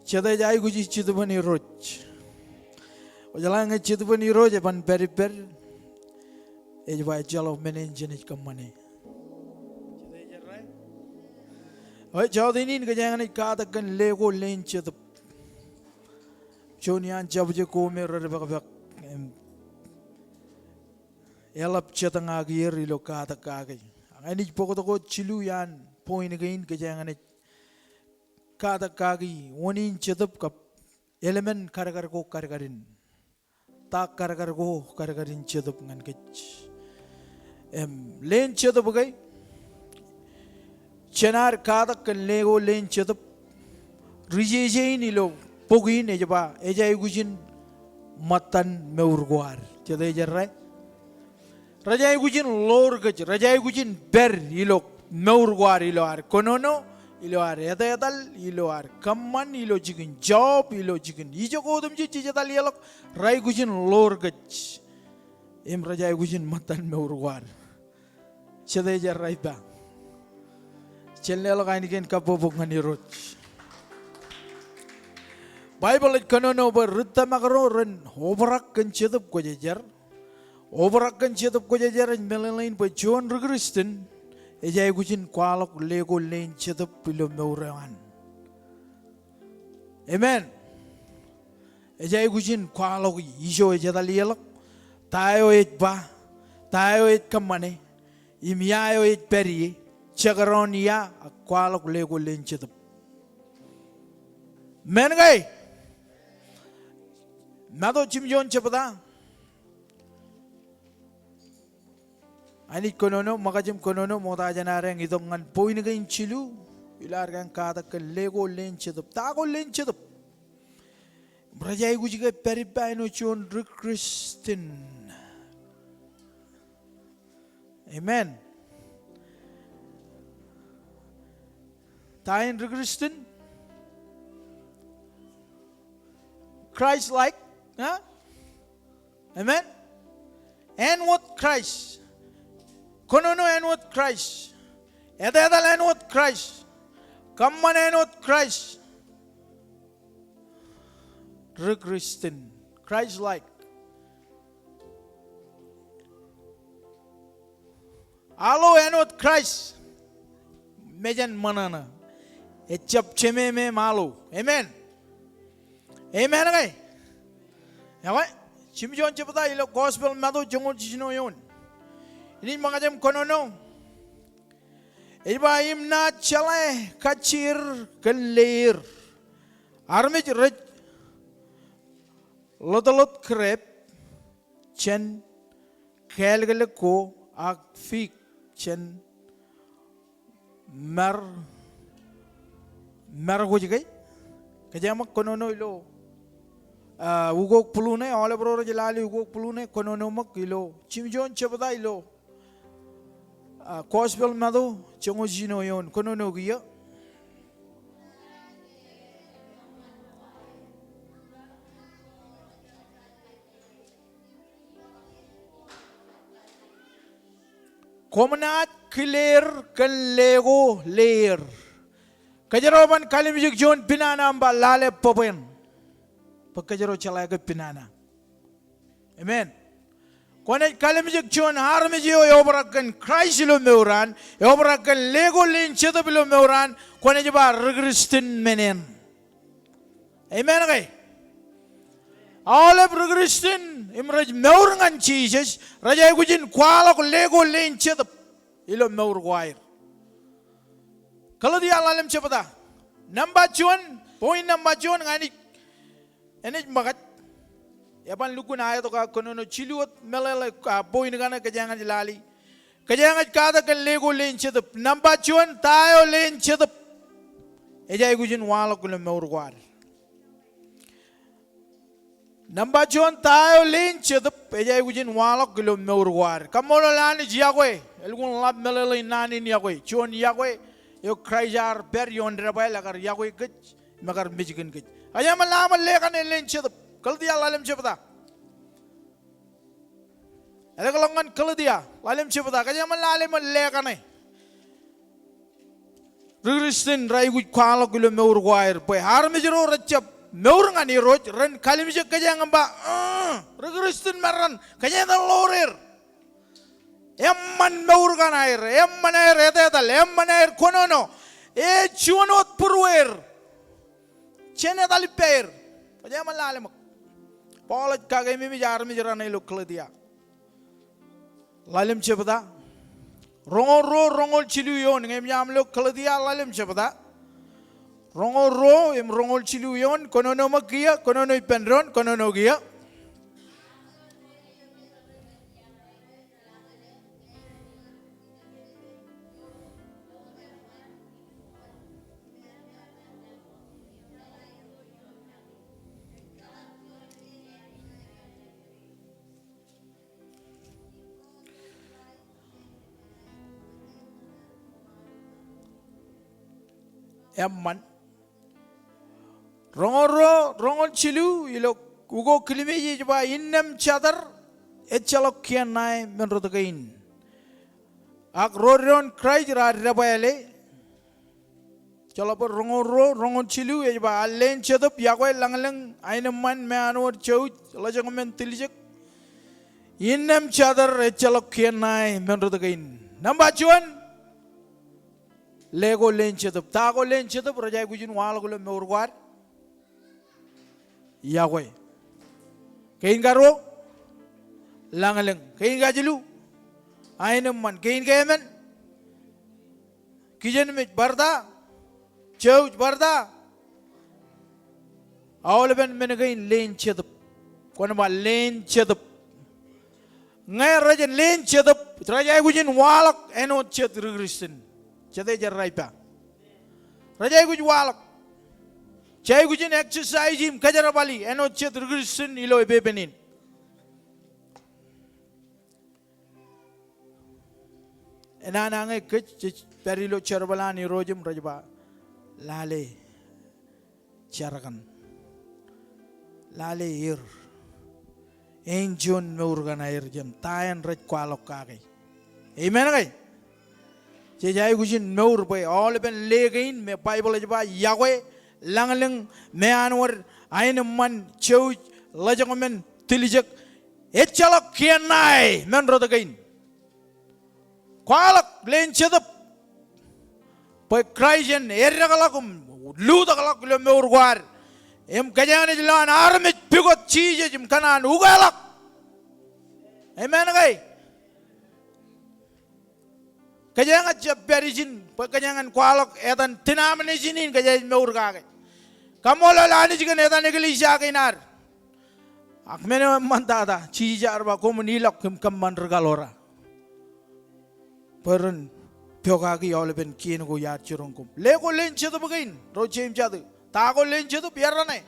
Jet ej aikuji Jetōb in Irooj. Kwōjeḷā ñe Jetōb in Irooj eban pād ippād, ej ba ejjeḷọk men in jenaaj kōṃṃane. Eo, jọteen in kōjeañ naaj katak kōn leko leen Jetōb. Juon iaan jabjek ko me redepakpak im eḷap jetañ kaki er ilo katak kaki. Ak ña ij bōktok wōt jilu iaan point kein kōjeañ naaj katak kaki wōn in Jetōb kab eḷmen kadkad ko kadkadin. Ta kadkad ko kadkadin Jetōb ñan kōj. Im, leen Jetōb ke, jen ad katak kōn leko leen Jetōb. Ri jeje in ilo bok in ej ba, ej aikuj in ṃōttan mour ko ad. Jet ej errā? Rej aikuj in ḷoor kōj, rej aikuj in pād ilo mour ko ad, ilo ad kōnono, ilo ad etetal, ilo ad kōṃṃan, ilo jikin job, ilo jikin ijoko otemjej jej etal ieḷọk, rej aikuj in ḷoor kōj. Im rej aikuj in ṃōttan mour ko ad. Jet ej errā ippa? Jen leḷọk ainikien kabbokbok ñan Irooj. Baibōḷ ej kōnono bwe ri tōmak ro ren obrak kōn Jetōb kwōjejer. Obrak kōn Jetōb kwōjejer ej meḷeḷein bwe juon ri Kristian ej aikuj in kwaḷọk leko leen Jetōb ilo mour eo an. Amen. Ej aikuj in kwaḷọk ijo ej etal ieḷọk, ta eo ej ba, ta eo ej kōṃṃane, im ia eo ej pād ie, jekdọọn ia ak kwaḷọk leko leen Jetōb. Men ke? Matu jimjuon jebta. Anij kōnono, ṃōkaj im kōnono, ṃokta jān ad itok ñan point kein jilu, ilo ad katak kōn leko leen Jetōb. Ta ko leen Jetōb? Rej aikuj ke pād ippa āinwōt juon ri Kristian? Amen. Ta in ri Kristian? Christ-like, ha? Amen. Āinwōt Christ. Kōnono āinwōt Christ. Etetal āinwōt Christ. Kōṃṃan āinwōt Christ. Ri Kristian. Christ-like. Alo āinwōt Christ. Mejān ṃōṇōṇō. Ejjab jemem im alo. Amen. Amen ke? Ekwe, jimjuon jebta ilo Gospel Matu joñoul jiljino eoon. Inaaj ṃōkaj im kōnono. Ej ba im naaj jeḷā kajjier kōn leer. Armej rej ḷotḷot grep jān kālkōlōk ko ak fig jān mar, mar kwōj ke? Kōjeañ ṃōk kōnono ilo, ah, ukok būḷu ṇe, aolep ro rej lale ukok būḷu ṇe, kōnono ṃōk ilo jimjuon jebta ilo, ah, Gospel Matu, joñoul jiljino eoon, kōnono kiiō. Koṃ naaj kile er kōn leko leer. Kōjro ban kalimjek juon pinana im ba lale bōbwein. Bwe kōjro jeḷā ke pinana. Amen. Kwōnaaj kalimjek juon armej eo eobrak kōn Kraist ilo mour an, eobrak kōn leko leen Jetōb ilo mour an, kwōnaaj ba ri Kristian men eṇ. Amen ke? Aolep ri Kristian im rej mour ñan Jisōs, rej aikuj in kwaḷọk leko leen Jetōb ilo mour ko aer. Galetia ḷalem jebta. Nōṃba juon, point nōṃba juon, ña ij, enaaj ṃōkaj. Eban lukkuun aetok aō kōnono jilu wōt meḷeḷe, a, point kaṇe kōjeañ ej lale. Kōjeañ ej katak kōn leko leen Jetōb. Nōṃba juon, ta eo leen Jetōb ej aikuj in waḷọk ilo mour ko ad? Nōṃba juon, ta eo leen Jetōb ej aikuj in waḷọk ilo mour ko ad? Kaṃṃoolol Anij, iọkwe. Elukkuun ḷap meḷeḷein naan in iọkwe. Juon iọkwe eo Kraist ear pād ioon debwāāl, ekar iọkwe kōj im ekar mej kōn kōj. Kōjeañ ṃōk lale ṃōk le kaṇe leen Jetōb? Galetia ḷalem jebta. Eḷḷọk ñan Galetia ḷalem jebta. Kōjeañ ṃōk lale ṃōk le kaṇe? Ri Kristian rej aikuj kwaḷọk ilo mour ko aer, bwe armej ro rejjab mour ñan Irooj, ren kalimjek kōjeañ im ba, "Ri Kristian maroñ, kōjeañ etal ḷoor er. Eṃṃan mour kaṇ aer, eṃṃan aer etetal, eṃṃan aer kōnono. Ej juon wōt būrueir. Jen etal ippāer." Kōjeañ ṃōk lale ṃōk. Paul ej kakeememej armej raṇe ilo Galetia ḷalem jebta. Roñoul ruo, roñoul jilu eoon, ñe eṃōj aṃ lo Galetia ḷalem jebta. Roñoul ruo im roñoul jilu eoon, kōnono ṃōk kiiō, kōnono ippān doon, kōnono kiiō. Eṃṃan. Roñoul ruo, roñoul jilu, ilo ukok kilmeej ej ba, innām jatōr ejjeḷọk kien ṇae men rot kein. Ak ro doon Kraist raar debwāāle. Jeḷā bwe roñoul ruo, roñoul jilu, ej ba, al leen Jetōb, iọkwe, lañlōñ, aenōṃṃan, meanwōd, jouj, ḷōjkōṃen, tiljek. Innām jatōr ejjeḷọk kien ṇae men rot kein. Nōṃba juon, leko leen Jetōb. Ta ko leen Jetōb rej aikuj in waḷọk ilo mour ko ad? Iọkwe. Kein karuo, lañlōñ. Kein kajilu, aenōṃṃan. Kein keemān, kijenmej. Bar ta? Jouj. Bar ta? Aolepen men kein leen Jetōb. Kwōn ba leen Jetōb. Ñe rej jen leen Jetōb, rej aikuj in waḷọk āinwōt jet ri Kristian. Jete ej errā ippa? Rej aikuj waḷọk. Jej aikuj in exercise im kōjerbali āinwōt jet ri Kristian ilo epepen in. Enana ñe kōj jej pād ilo jerbal an Irooj im rej ba, lale jar kaṇ. Lale er. Āinjuon mour kaṇ aer jān ta eṇ rej kwaḷọk kake. Amen ke? Jej aikuj in mour bwe aolepen le kein me Baibōḷ ej ba iọkwe, lañlōñ, meanwōd, aenōṃṃan, jouj, ḷōjkōṃen, tiljek, ejjeḷọk kien ṇae men rot kein. Kwaḷọk leen Jetōb bwe Kraist en eddekḷọk im lutōkḷọk ilo mour ko ad. Im kōjeañ naaj lowaan armej pukot Jisōs im kōṇaan ukeḷọk. Amen ke? Kōjeañ ej jab pād ijin bwe kōjeañ en kwaḷọk etan denomination in kōjeañ ej mour kake. Kaṃṃoolol Anij kōn etan eklejia kein ad. Ak men eo eṃṃantata, Jisōs ear ba koṃwin ilọk im kōṃṃan ri Kalora bwe ren pokake aolepen kien ko iar jiroñ koṃ. Leko leen Jetōb kein, ro jeiū im jatū. Ta ko leen Jetōb? Iar raṇe.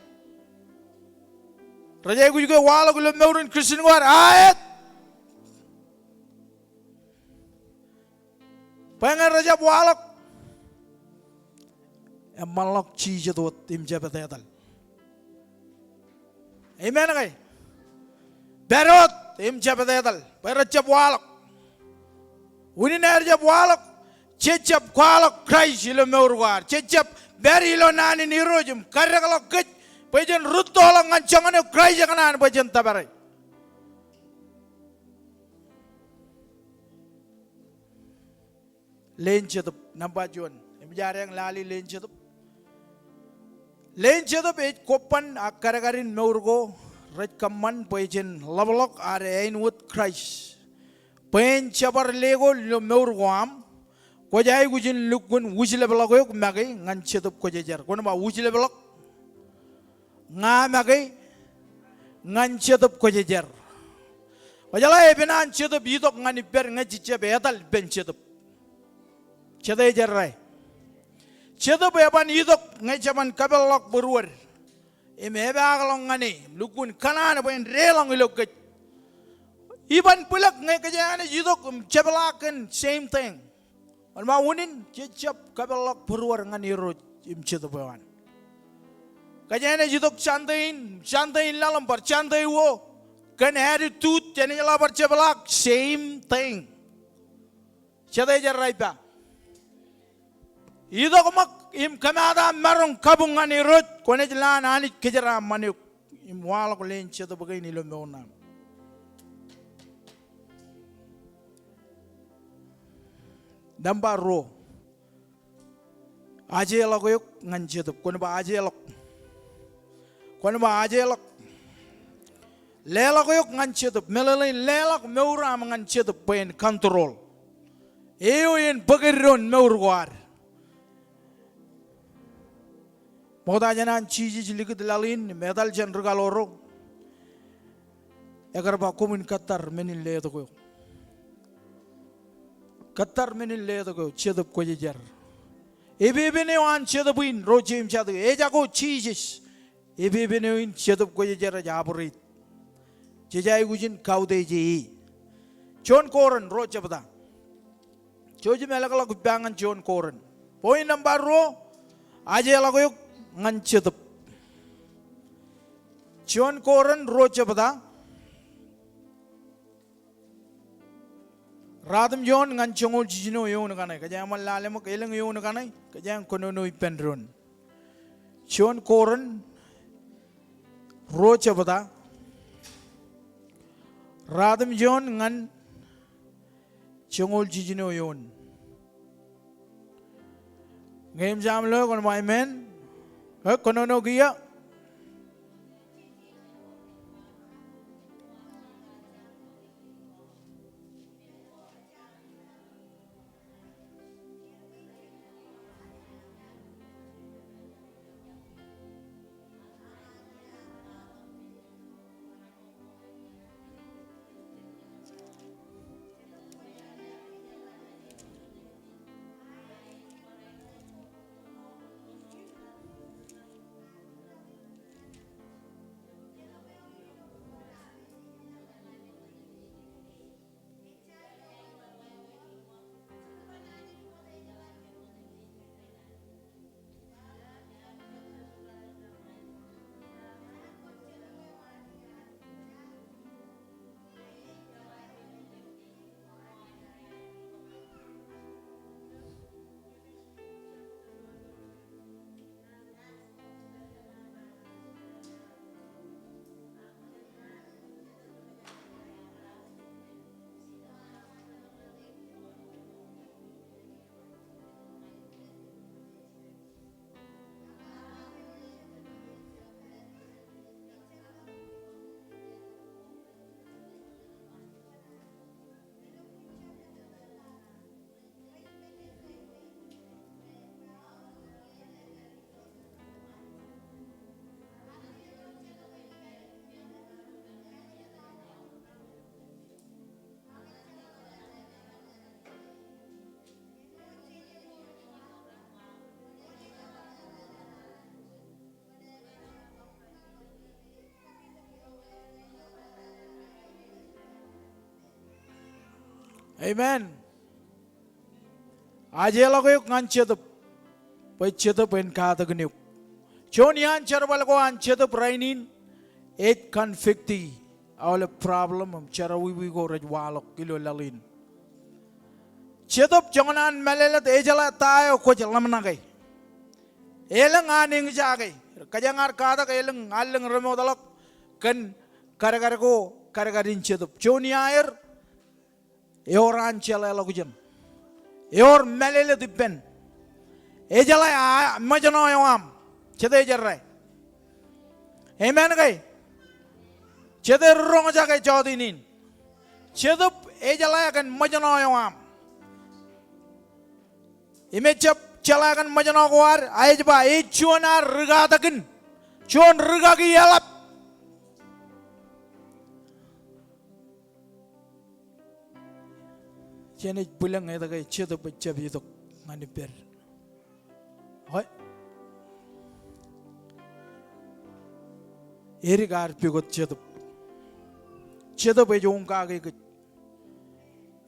Rej aikuj ke waḷọk ilo mour in Kristian ko ad? Aet. Bwe ñe rejjab waḷọk, eṃṃanḷọk jijet wōt im jab etetal. Amen ke? Pād wōt im jab etetal bwe rejjab waḷọk. Unin aer jab waḷọk, Jej jab kwaḷọk Kraist ilo mour ko ad. Jej jab pād ilo naan in Irooj im kadekḷọk kōj bwe jen rūttoḷọk ñan joñan eo Kraist ekōṇaan bwe jen tōpare. Leen Jetōb, nōṃba juon. Im jaar eñ lale Leen Jetōb. Leen Jetōb ej kobban ak kadkadin mour ko rej kōṃṃan bwe jen ḷapḷọk ad āinwōt Kraist. Bwe en jebar le ko ilo mour ko aṃ, kwōj aikuj in lukkuun wūjlepḷọk eok make ñan Jetōb Kwōjarjar. Kwōn ba wūjlepḷọk ña make ñan Jetōb Kwōjarjar. Kwōjeḷā epen an Jetōb itok ñan ippād ñe jej jab etal ippān Jetōb. Jete ej errā? Jetōb eban itok ñe jeban kōpeḷḷọk būruod im epaakḷọk ñan e, lukkuun kōṇaan bwe en deḷọñ ilo kōj. Iban bwilōk ñe kōjeañ naaj itok im jepḷaak kōn same thing. Wōn ba unin, jej jab kōpeḷḷọk būruod ñan Irooj im Jetōb eo an. Kōjeañ naaj itok Sunday in, Sunday in laḷ im bar Sunday ko, kōn attitude, jenaaj ḷak bar jepḷaak, same thing. Jete ej errā ippa? Itok ṃōk im kōmaata maroñ kabuñ ñan Irooj, kwōnaaj lowaan Anij kōjeraaṃṃan eok im waḷọk Leen Jetōb kein ilo mour ṇe aṃ. Nōṃba ruo. Ajeḷọk eok ñan Jetōb. Kwōn ba ajeḷọk. Kwōn ba ajeḷọk. Leḷọk eok ñan Jetōb. Meḷeḷein leḷọk mour aṃ ñan Jetōb bwe en control. Eo en bōk eddoon mour ko ad. Ṃokta jān an Jisōs likūt laḷ in im etal jān ri kaḷoor ro, ekar ba koṃwin kōttar men in letok eo. Kōttar men in letok eo, Jetōb Kwōjarjar. Epepen eo an Jetōb in, ro Jemes jatū, ejako Jisōs. Epepen eo in Jetōb Kwōjarjar ej operate. Jej aikuj in kautiej e. Juon Korint ruo jebta. Jouj im elōkḷọk ippa ñan juon Korint. Point nōṃba ruo, ajeḷọk eok ñan Jetōb. Juon Korint ruo jebta. Ratimjuon ñan joñoul jiljino eoon kaṇe. Kōjeañ ṃōk lale ṃōk elōñ eoon kaṇe. Kōjeañ kōnono ippān doon. Juon Korint ruo jebta. Ratimjuon ñan joñoul jiljino eoon. Ñe im jab lo, kwōn ba amen. Eo, kōnono kiiō. Amen. Ajeḷọk eok ñan Jetōb, bwe Jetōb en katakin eok. Juon iaan jerbal ko an Jetōb rainin, ej convict e aolep problem im jerọwiwi ko rej waḷọk ilo laḷ in. Jetōb joñan an mālōtlōt, ejeḷā ta eo kwōj ḷōmṇake. Elōñ an eñjake. Kōjeañ ar katak elōñ allōñ remootḷọk kōn kadkad ko, kadkad in Jetōb. Juon iaer, ewōr an jeḷāḷọkjeṇ. Ewōr mālōtlōt ippān. Ejeḷā ṃōjṇọ eo aṃ. Jete ej errā? Amen ke? Jete ri roñjake jọteen in? Jetōb ejeḷā kōn ṃōjṇọ eo aṃ. Im ejjab jeḷā kōn ṃōjṇọ ko ad, a ej ba, ej juon ad rikatakkin. Juon rikaki eḷap. Jenaaj bwilōñ etke Jetōb ejjab itok ñan ippād. Okay? Edik ad pukot Jetōb. Jetōb ej oñ kake kōj.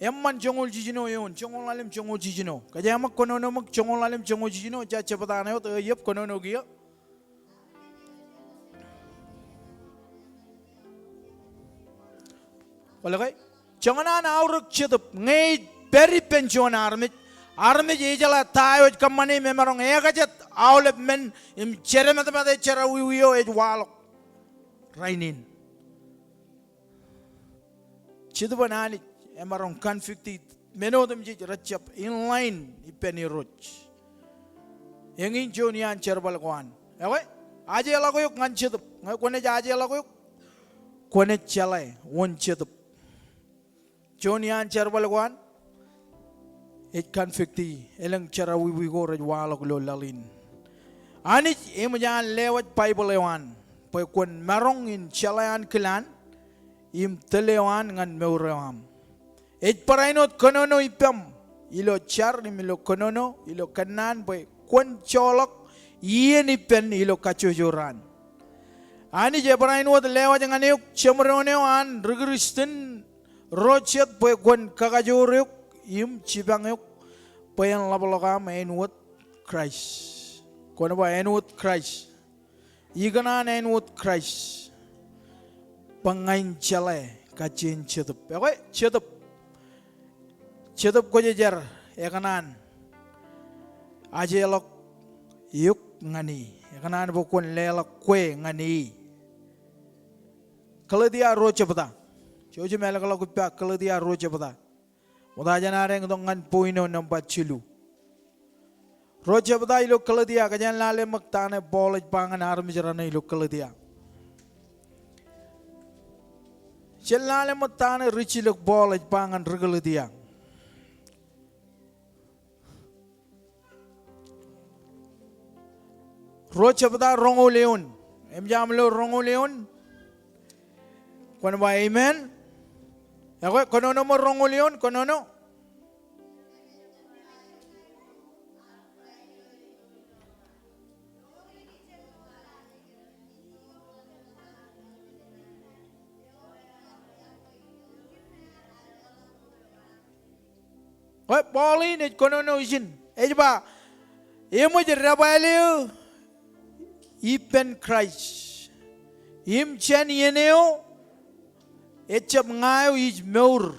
Eṃṃan joñoul jiljino eoon, joñoul ḷalem joñoul jiljino. Kōjeañ ṃōk kōnono ṃōk joñoul ḷalem joñoul jiljino, ejja jebta ṇe wōt, ej jab kōnono kiiō. Kwōlo ke? Joñan an aorōk Jetōb, ñe ej pād ippān juon armej, armej ejeḷā ta eo ej kōṃṃane im emaroñ ekajet aolep men im jedematmat ej jerọwiwi eo ej waḷọk rainin. Jetōb an Anij emaroñ convict men otemjej rejjab in line ippān Irooj. Eñin juon iaan jerbal ko an. Ekwe, ajeḷọk eok ñan Jetōb. Ñe kwōnaaj ajeḷọk eok, kwōnaaj jeḷā wōn Jetōb. Juon iaan jerbal ko an ej convict e, elōñ jerọwiwi ko rej waḷọk ilo laḷ in. Anij eṃōj an lewōj Baibōḷ eo an bwe kwōn maroñ in jeḷā ankilaan im tōl eo an ñan mour eo aṃ. Ej barāinwōt kōnono ippaṃ ilo jar im ilo kōnono ilo kōnnaan bwe kwōn joḷọk iien ippān ilo kajjojo raan. Anij ebarāinwōt lewōj ñan eok jeṃdoon eo an ri Kristian ro jet bwe kwōn kakajoor eok im jipañ eok bwe en ḷapḷọk aṃ āinwōt Kraist. Kwōn ba āinwōt Kraist. Ikōṇaan āinwōt Kraist. Bwe ña in jeḷā kajjien Jetōb. Ekwe, Jetōb. Jetōb Kwōjarjar ekōṇaan ajeḷọk eok ñan e. Ekōṇaan bwe kwōn leḷọk kwe ñan e. Galetia ruo jebta. Jouj im ālōkḷọk ippa Galetia ruo jebta. Ṃokta jān ad eñtok ñan point eo nōṃba jilu. Ruo jebta ilo Galetia, kōjeañ lale ṃōk ta ṇe Paul ej ba ñan armej raṇe ilo Galetia. Jen lale ṃōk ta ṇe rijilōk Paul ej ba ñan ri Galetia. Ruo jebta roñoul eoon. Eṃōj aṃ lo roñoul eoon? Kwōn ba amen. Ekwe, kōnono ṃōk roñoul eoon, kōnono. Bwe Paul in ej kōnono ijin. Ej ba, eṃōj debwāāl eō ippān Kraist. Im jān iien eo ejjab ña eo ij mour,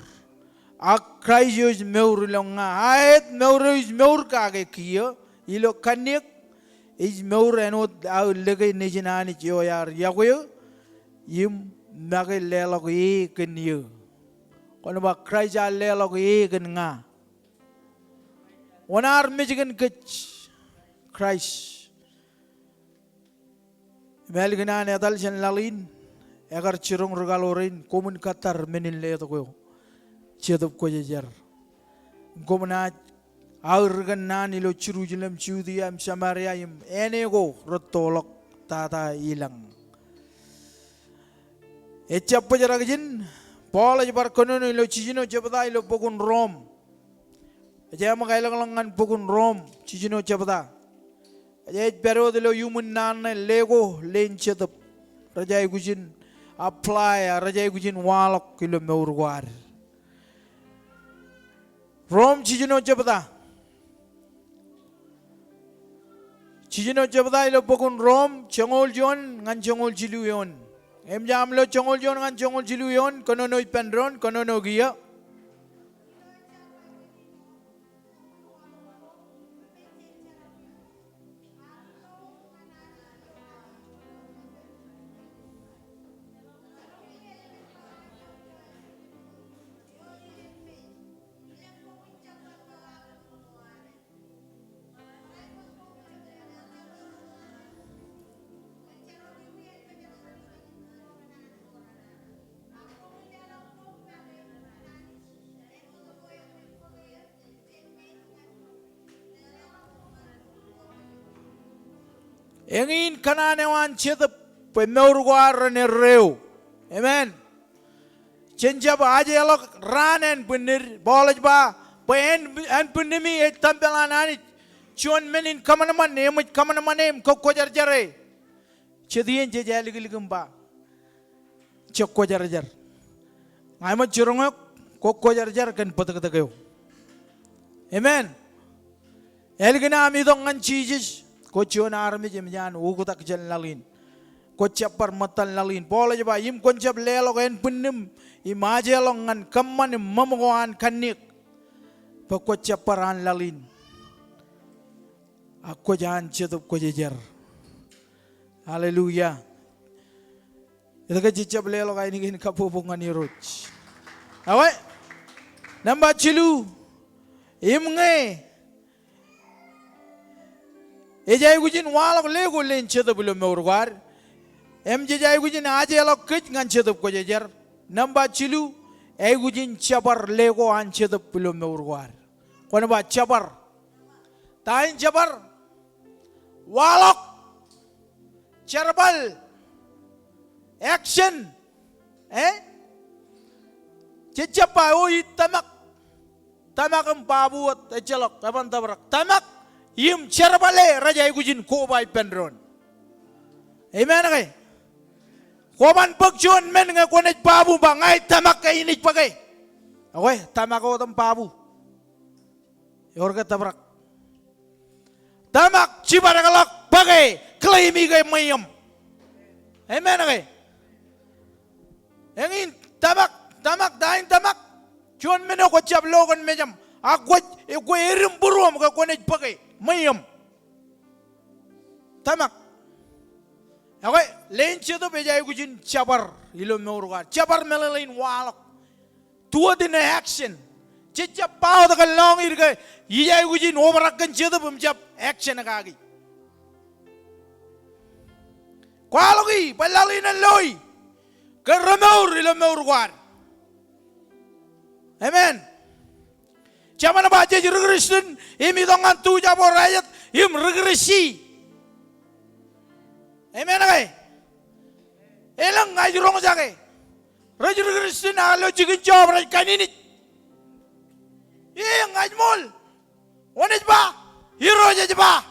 ak Kraist eo ej mour ilo ña. Aet, mour eo ij mour kake kiiō ilo kanniōk, ij mour āinwōt aō lōke Nejin Anij eo ear iọkwe eō im make leḷọk e kōn eō. Kwōn ba Kraist ear leḷọk e kōn ña. Wōn armej kōn kōj? Kraist. Im ālikin an etal jān laḷ in, ekar jiroñ ri kaḷoor in, koṃwin kōttar men in letok eo. Jetōb Kwōjarjar. Im koṃ naaj aō ri kōnnaan ilo Jerusalem, Judia, im Samaria, im āne ko rettoḷọk tata ilañ. Ejjab bōjrak ijin, Paul ej bar kōnono ilo jiljino jebta ilo bok in Rom. Ej ṃōk ālōkḷọk ñan bok in Rom, jiljino jebta. Ej pād wōt ilo iuṃwin naan ṇe, le ko, leen Jetōb. Rej aikuj in apply, rej aikuj in waḷọk ilo mour ko ad. Rom jiljino jebta. Jiljino jebta ilo bok in Rom, joñoul juon ñan joñoul jilu eoon. Eṃōj aṃ lo joñoul juon ñan joñoul jilu eoon, kōnono ippān doon, kōnono kiiō. Eñin kōṇaan eo an Jetōb bwe mour ko ad ren erreo. Amen. Jen jab ajeḷọk raan ānbwinnid. Paul ej ba bwe ān, ānbwinnimi ej tempel an Anij. Juon men in kōṃanṃan, eṃōj kōṃanṃane im kōkkwōjarjare. Jet iien jej āliklik im ba, jekkwōjarjar. Ña ṃōj jiroñ eok, kwōkkwōjarjar kōn bōtōktōk eo. Amen. Ālikin aṃ itok ñan Jisōs, kwōj juon armej eṃōj an oktak jān laḷ in. Kwōj jab bar ṃōttan laḷ in. Paul ej ba, im kwōn jab leḷọk ānbwinnim im ajeḷọk ñan kōṃṃan im ṃōṃ ko an kanniōk, bwe kwōj jab bar an laḷ in. Ak kwōj an Jetōb Kwōjarjar. Hallelujah. Etke jej jab leḷọk ainikien kabbokbok ñan Irooj? Ekwe, nōṃba jilu, im ñe ej aikuj in waḷọk ḷe ko leen Jetōb ilo mour ko ad, im jej aikuj in ajeḷọk kōj ñan Jetōb Kwōjarjar. Nōṃba jilu, aikuj in jebar ḷe ko an Jetōb ilo mour ko ad. Kwōn ba jebar. Ta in jebar? Waḷọk. Jerbal. Action. Eh? Jej jab ba, o, ij tōmak. Tōmak im babu wōt ejjeḷọk, eban tōprak. Tōmak im jerbale rej aikuj in koba ippān doon. Amen ke? Kwōban bōk juon men ñe kwōnaaj babu, ba ña ij tōmak ke inaaj bōke. Ekwe, tōmak wōt im babu. Ewōr ke tōprak? Tōmak, jibadekḷọk, bōke, claim e ke ṃweiōṃ. Amen ke? Eñin tōmak, tōmak, ta in tōmak? Juon men eo kwōj jab lo kōn mejaṃ. Ak kwōj, kwe edim būruōṃ ke kwōnaaj bōke ṃweiōṃ. Tōmak. Ekwe, leen Jetōb ej aikuj in jebar ilo mour ko ad. Jebar meḷeḷein waḷọk. Do it in action. Jej jab ba wōt kōn lọñiid ke ij aikuj in obrak kōn Jetōb im jab action kaki. Kwaḷọki bwe laḷ in en loi kōn remour ilo mour ko ad. Amen. Jeban ba jej ri Kristian im itok ñan tu jab wōr ājāt im ri Kristi. Amen ke? Elōñ ña ij roñjake. Rej ri Kristian ak lo jikin job rej kaninij. Iien ña ij ṃool. Kwōnaaj ba, Irooj ej ba.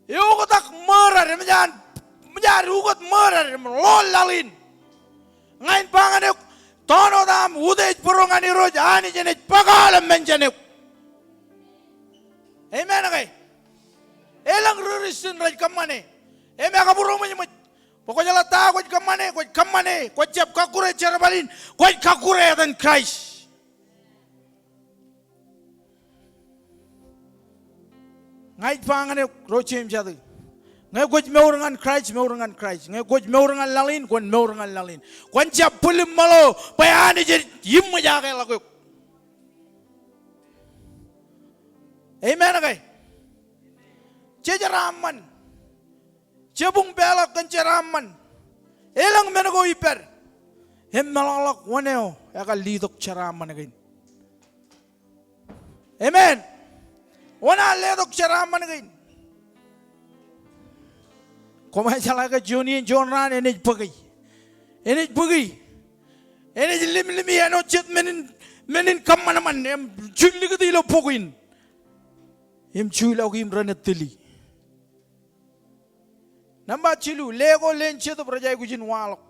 Eoktak ṃōrad, eṃōj an, eṃōj an ukōt ṃōrad im ḷoor laḷ in. Ña in ba ñan eok, tọọn wōt aṃ utiej būruō ñan Irooj, Anij enaaj bōk aolep men jān eok. Amen ke? Elōñ ri Kristian rej kōṃṃane. Im ekabūroṃōjṃōj. Bwe kwōjeḷā ta kwōj kōṃṃane, kwōj kōṃṃane, kwōj jab kọkkure jerbal in, kwōj kọkkure etan Kraist. Ña ij ba ñan eok ro jeiū im jatū. Ñe kwōj mour ñan Kraist, mour ñan Kraist. Ñe kwōj mour ñan laḷ in, kwōn mour ñan laḷ in. Kwōn jab bwilōṃōḷo bwe Anij ej iṃōjake ḷọk eok. Amen ke? Jejeraaṃṃan. Jebuñ peḷọk kōn jeraaṃṃan. Elōñ men ko ippād. Im meḷọkḷọk wōn eo ekar letok jeraaṃṃan kein. Amen. Wōn ear letok jeraaṃṃan kein? Koṃ jeḷā ke juon iien juon raan enaaj bōki. Enaaj bōki. Enaaj limlimi āinwōt jet men in, men in kōṃanṃan im jillikūt ilo bok in. Im juḷọk im renaaj tili. Nōṃba jilu, ḷe ko leen Jetōb rej aikuj in waḷọk.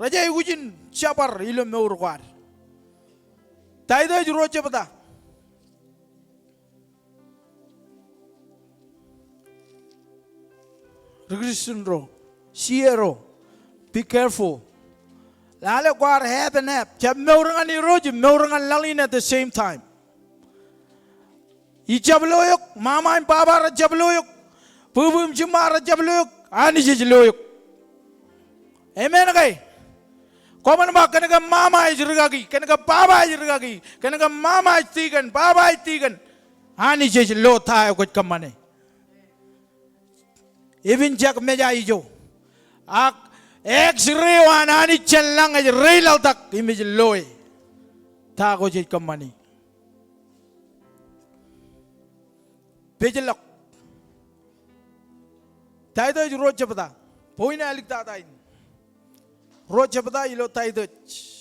Rej aikuj in jebar ilo mour ko ad. Taitōs ruo jebta. Ri Kristian ro, C A ro, be careful. Lale kwaar half and half. Jab mour ñan Irooj, mour ñan laḷ in at the same time. Ij jab lo eok, ṃaṃa im baba rej jab lo eok, bwibwi im jiṃṃa rej jab lo eok, Anij ej lo eok. Amen ke? Koṃwin ba kōn ke ṃaṃa ej rikaki, kōn ke baba ej rikaki, kōn ke ṃaṃa ej tikōn, baba ej tikōn, Anij ej lo ta eo kwōj kōṃṃane. Epen jak meja ijo. Ak X-ray eo an Anij jān lañ ej reilaḷtak im ej loe ta ko jej kōṃṃani. pejḷọk. Taitōs ruo jebta. Point eo āliktata in. Ruo jebta ilo Taitōs.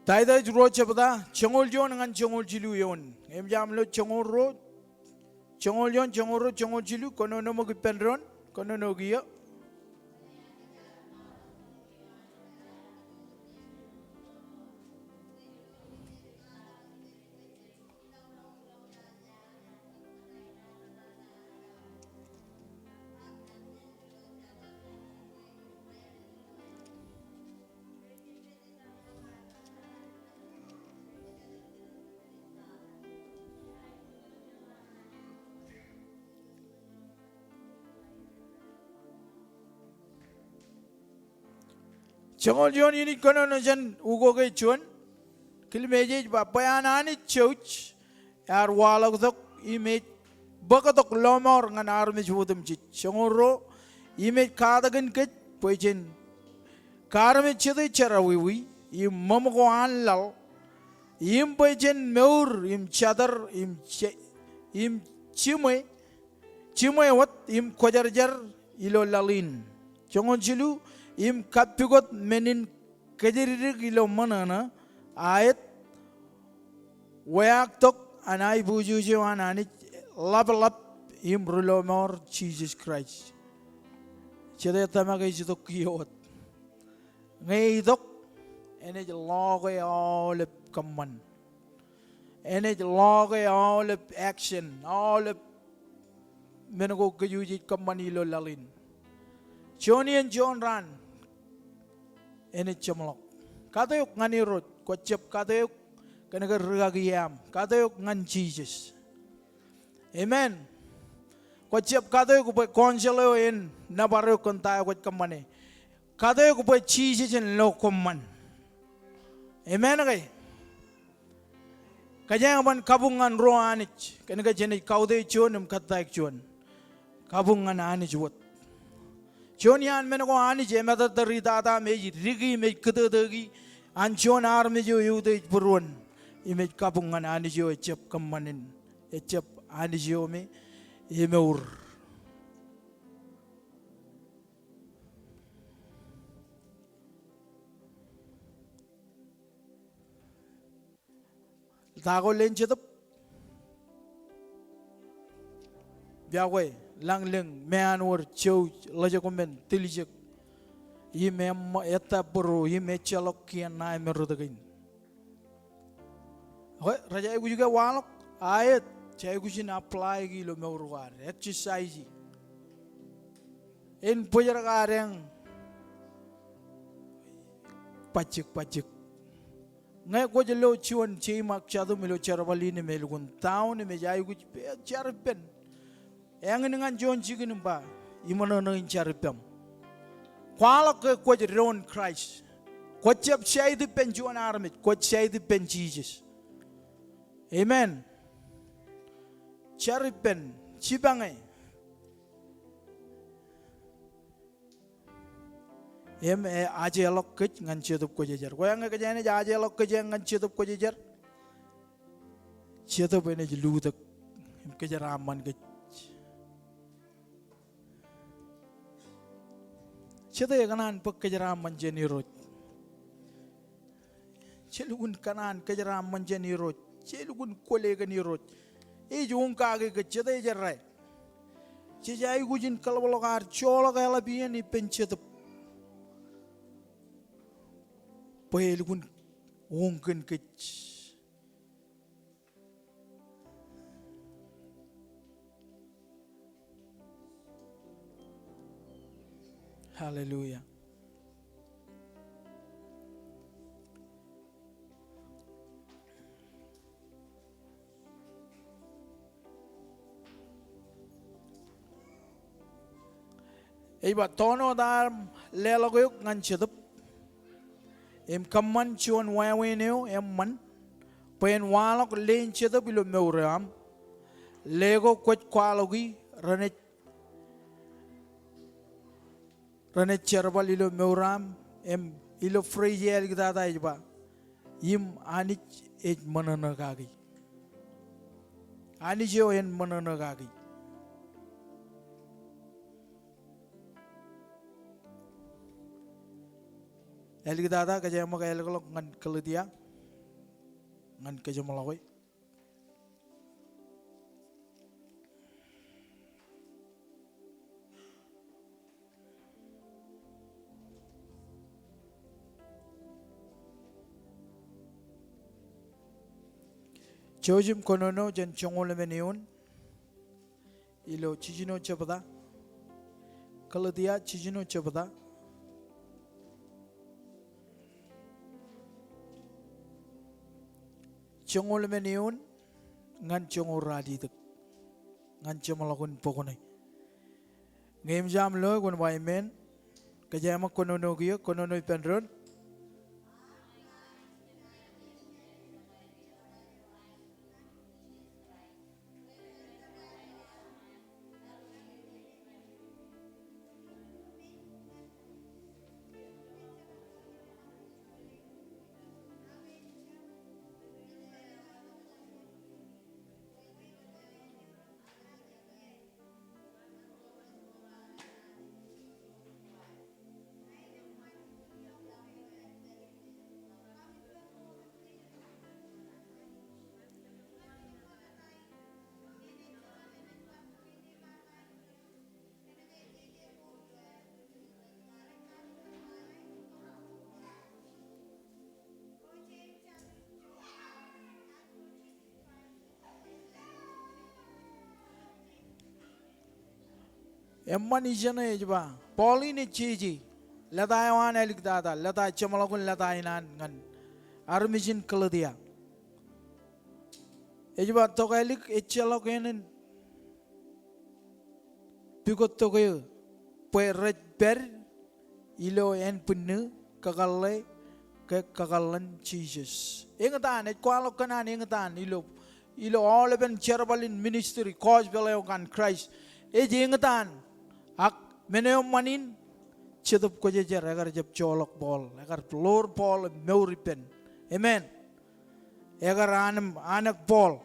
Taitōs ruo jebta, joñoul juon ñan joñoul jilu eoon. Im jab lo joñoul ruo, joñoul juon, joñoul ruo, joñoul jilu, kōnono ṃōk ippān doon, kōnono kiiō. Joñoul juon in ij kōnono jān ukok eo juon. Kilmeej ej ba bwe an Anij jouj ear waḷọktok im ej bōktok lọmọọr ñan armej otemjej. Joñoul ruo, im ej katakin kōj bwe jen kaarmejjete jerọwiwi im ṃōṃko an laḷ, im bwe jen mour im jatōr im je-, im jiṃwe, jiṃwe wōt im kwōjarjar ilo laḷ in. Joñoul jilu, im kappukot men in kōjatdikdik ilo ṃōṇōṇō, aet weaaktok an aiboojoj eo an Anij, ḷapḷap im ri lọmọọr Jisōs Kraist. Jete tōmak ej itok kiiō wōt? Ñe itok, enaaj ḷọke aolep kōṃṃan. Enaaj ḷọke aolep action, aolep men ko kōj jej kōṃṃan ilo laḷ in. Juon iien juon raan enaaj jeṃḷọk. Kate eok ñan Irooj, kwōjab kate eok kōn ke rūkaki eaṃ. Kate eok ñan Jisōs. Amen. Kwōjab kate eok bwe council eo en nōbar eok kōn ta eo kwōj kōṃṃane. Kate eok bwe Jisōs en lo kōṃṃan. Amen ke? Kōjeañ ban kabuñ ñan ruo anij, kōn ke jenaaj kautiej juon im kōttāik juon. Kabuñ ñan Anij wōt. Juon iaan men ko Anij ematōttōr itata im ej diki im ej kūtōtōki an juon armej eo eutiej būruon im ej kabuñ ñan Anij eo ejjab kōṃṃan in, ejjab Anij eo me emour. Ta ko leen Jetōb? Iọkwe, lañlōñ, meanwōd, jouj, ḷōjkōmen, tiljek, im eṃ-, ettā būru, im ejjeḷọk kien ṇae im rūtōk in. Ekwe, rej aikuj ke waḷọk? Aet, jej aikuj in apply e ilo mour ko ad, exercise e. En bōjrak ad eñ bajjek bajjek. Ñe kwōj lo juon jeim ak jatim ilo jerbal in im elukkuun down im ej aikuj pād jar ippān. Eñin ñan juon jikin im ba, iṃōṇōṇō in jar ippām. Kwaḷọk ke kwōj doon Kraist. Kwōjab side ippān juon armej, kwōj side ippān Jisōs. Amen. Jar ippān, jipañe. Im e ajeḷọk kōj ñan Jetōb Kwōjarjar. Kwe ñe kōj enaaj ajeḷọk kōj ñan Jetōb Kwōjarjar, Jetōb enaaj lutōk im kōjeraaṃṃan kōj. Jete ekōṇaan bōk kōjeraaṃṃan jān Irooj? Jej lukkuun kōṇaan kōjeraaṃṃan jān Irooj. Jej lukkuun kwōle kōn Irooj. Ej uñkake kōj, jete ej errā? Jej aikuj in kaḷapḷọk ad joḷọk eḷap iien ippān Jetōb bwe elukkuun uñ kōn kōj. Hallelujah. Ej ba, toon wōt aṃ leḷọk eok ñan Jetōb im kōṃṃan juon wāween eo eṃṃan, bwe en waḷọk leen Jetōb ilo mour eo aṃ. Lee ko kwōj kwaḷọki renaaj Renaaj jerbal ilo mour aṃ, im ilo phrase eo āliktata ej ba, im Anij ej ṃōṇōṇō kaki. Anij eo en ṃōṇōṇō kaki. Āliktata kōjeañ ṃōk ālikḷọk ñan Galetia, ñan kōjeṃḷọke. Jouj im kōnono jān joñoul emān eoon ilo jiljino jebta. Galetia jiljino jebta, joñoul emān eoon ñan joñoul ralitōk, ñan jeṃḷọkin bok ṇe. Ñe eṃōj aṃ loe kwōn ba amen. Kōjeañ ṃōk kōnono kiiō, kōnono ippān doon. Eṃṃan ijeṇe ej ba, Paul in ej jeje lōta eo an āliktata, lōta jeṃḷọkin lōta in an ñan armej in Galetia. Ej ba tok ālik ejjeḷọk ānen pukot tok eo bwe rej pād ilo ānbwinnū kakōḷḷe ke kakōḷḷe in Jisōs. Eñtaan, ej kwaḷọk kōn an eñtaan ilo, ilo aolepen jerbal in ministry, gospel eo an Christ. Ej eñtaan, ak men eo eṃṃan in, Jetōb Kwōjarjar ekar jab joḷọk Paul, ekar ḷoor Paul im mour ippān. Amen. Ekar an, anōk Paul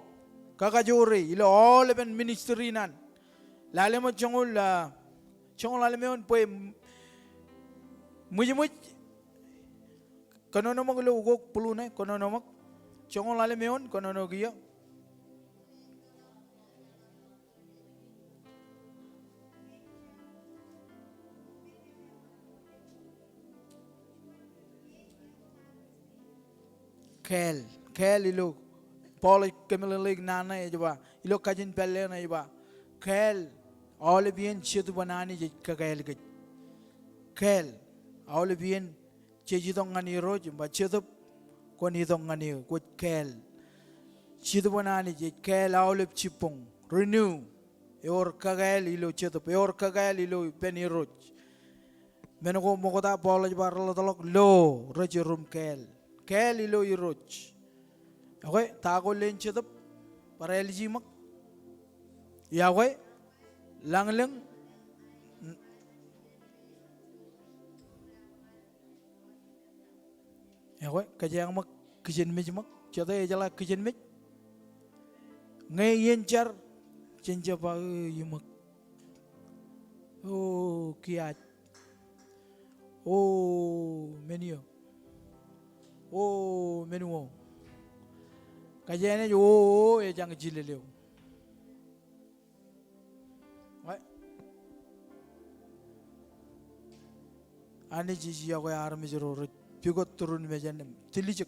kakajoore ilo aolepen ministry in an. Lale ṃōk joñoul, ah, joñoul ḷalem eoon bwe ṃwijṃwij. Kōnono ṃōk ilo ukok blue ṇe, kōnono ṃōk. Joñoul ḷalem eoon, kōnono kiiō. Kāāl, kāāl ilo, Paul ej kōmeḷeḷeik naan ṇe ej ba, ilo kajin pālle ṇe ej ba, kāāl, aolep iien Jetōb an Anij ej kakāāl kōj. Kāāl, aolep iien jej itok ñan Irooj im ba, Jetōb, kwōn itok ñan eō, kwōj kāāl. Jetōb an Anij ej kāāl aolep jibboñ. Renew. Ewōr kakāāl ilo Jetōb, ewōr kakāāl ilo ippān Irooj. Men ko ṃokta Paul ej ba reḷapḷọk lo rej erom kāāl. Kāāl ilo Irooj. Ekwe, ta ko leen Jetōb? Bar āliji ṃōk. Iọkwe, lañlōñ. Ekwe, kōjeañ ṃōk kijenmej ṃōk. Jete ejeḷā kijenmej? Ñe iien jar, jen jab ba, o, iṃōk. O, kiaaj. O, men eo. O, men eo. Kōjeañ ej o, o, ejañ jilel eo. Anij ej iọkwe armej ro rej pukot turun mejān im tiljek.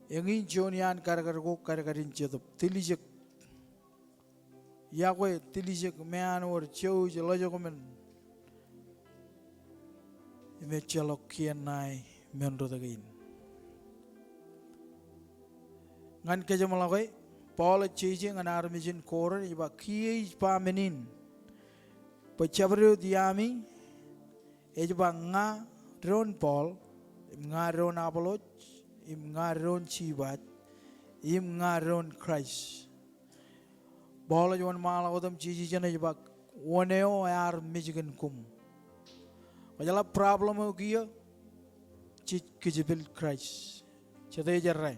Eñin juon iaan kadkad ko, kadkad in Jetōb, tiljek. Iọkwe, tiljek, meanwōd, jouj, ḷōjkmen. Im ejjeḷọk kien ṇae men rot kein. Ñan kōjeṃḷọke, Paul ej jeje ñan armej in Korint, ej ba, kiiō ij ba men in, bwe jabdewōt iaami ej ba ña doon Paul, im ña doon Apolos, im ña doon Sibas, im ña doon Kraist. Paul ej wōnṃaanḷọk otem jeje ijeṇe ej ba, wōn eo ear mej kōn koṃ? Kwōjeḷā problem eo kiiō? Jej kōjepel Kraist. Jete jerā?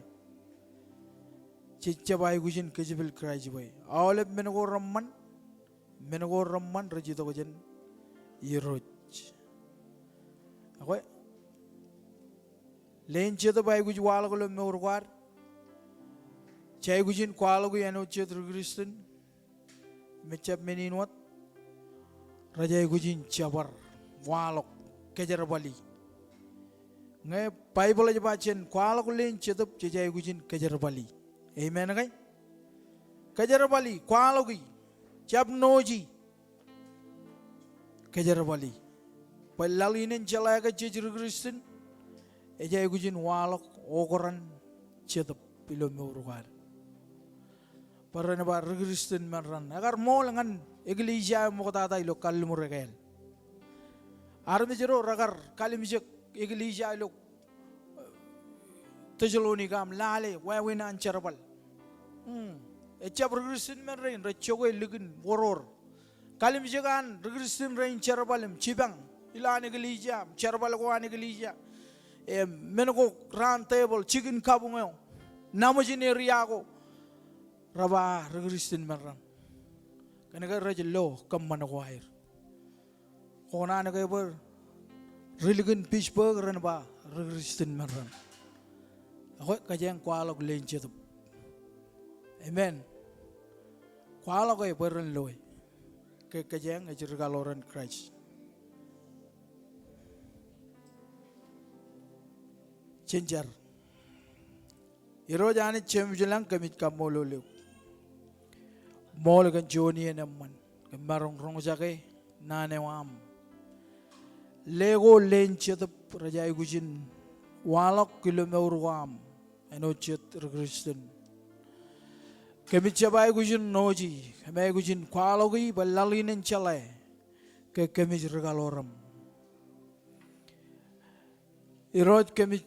Jej jab aikuj in kōjepel Kraist bwe aolep men ko reṃṃan, men ko reṃṃan rej itok jān Irooj. Ekwe, leen Jetōb aikuj waḷọk ilo mour ko ad. Jej aikuj in kwaḷọki āinwōt jet ri Kristian im ejjab men in wōt, rej aikuj in jab bar waḷọk, kōjerbali. Ñe Baibōḷ ej ba jen kwaḷọk leen Jetōb, jej aikuj in kōjerbali. Amen ke? Kōjerbali, kwaḷọki, jab noji. Kōjerbali. Bwe laḷ in en jeḷā ke jej ri Kristian, ej aikuj in waḷọk okran Jetōb ilo mour ko ad. Bwe ren ba ri Kristian men raṇ. Ekar ṃool ñan eklejia eo ṃoktata ilo kalliṃur ekāāl. Armej ro rekar kalimjek eklejia ilo Tessalonika im lale wāween an jerbal. Hmm. Ejjab ri Kristian men rein, rej jokwe likin oror. Kalimjek an ri Kristian rein jerbal im jipañ ilowaan eklejia, jerbal ko an eklejia. Im men ko round table, jikin kabuñ eo, naṃōj in eria ko. Re ba ri Kristian men raṇ. Kōnke rej lo kōṃṃan ko aer. Kōṇaan ke bwe ri likin Pittsburgh ren ba ri Kristian men raṇ. Ekwe, kōjeañ kwaḷọk leen Jetōb. Amen. Kwaḷọk e bwe ren loe. Ke kōjeañ ej ri kaḷoran Kraist. Jen jar. Irooj Anij Jemem ilañ, kōmij kaṃṃoolol eok. Ṃool kōn juon iien eṃṃan kōm maroñ roñjake naan eo aṃ. Leen ko leen Jetōb rej aikuj in waḷọk ilo mour ko aṃ āinwōt jet ri Kristian. Kōmij jab aikuj in noji, kōm aikuj in kwaḷọki bwe laḷ in en jeḷā ke kōmij ri kaḷoram. Irooj, kōmij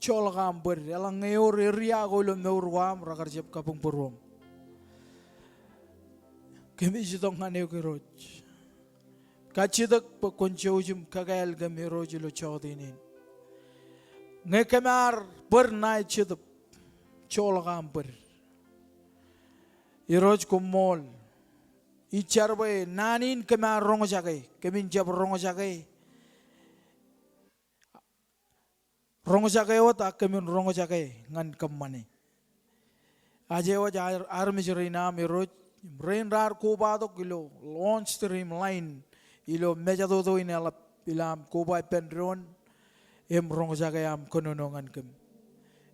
joḷọk aṃ bōd, eḷaññe ewōr eria ko ilo mour ko aṃ rekar jab kabuñbūruoṃ. Kōmij itok ñan eok Irooj. Kajjitōk bwe kwōn jouj im kakāāl kōm Irooj ilo jota in. Ñe kōm ar bōd ṇae Jetōb, joḷọk aṃ bōd. Irooj, koṃṃool. Ij jar bwe naan in kōm ar roñjake, kōmin jab roñjake. Roñjake wōt ak kōmin roñjake ñan kōṃṃane. Ajewōj ar-, armej rein aṃ Irooj, rein raar kobatok ilo Launchstream line ilo mejatoto in eḷap ilo aṃ koba ippān doon im roñjake aṃ kōnono ñan kōm.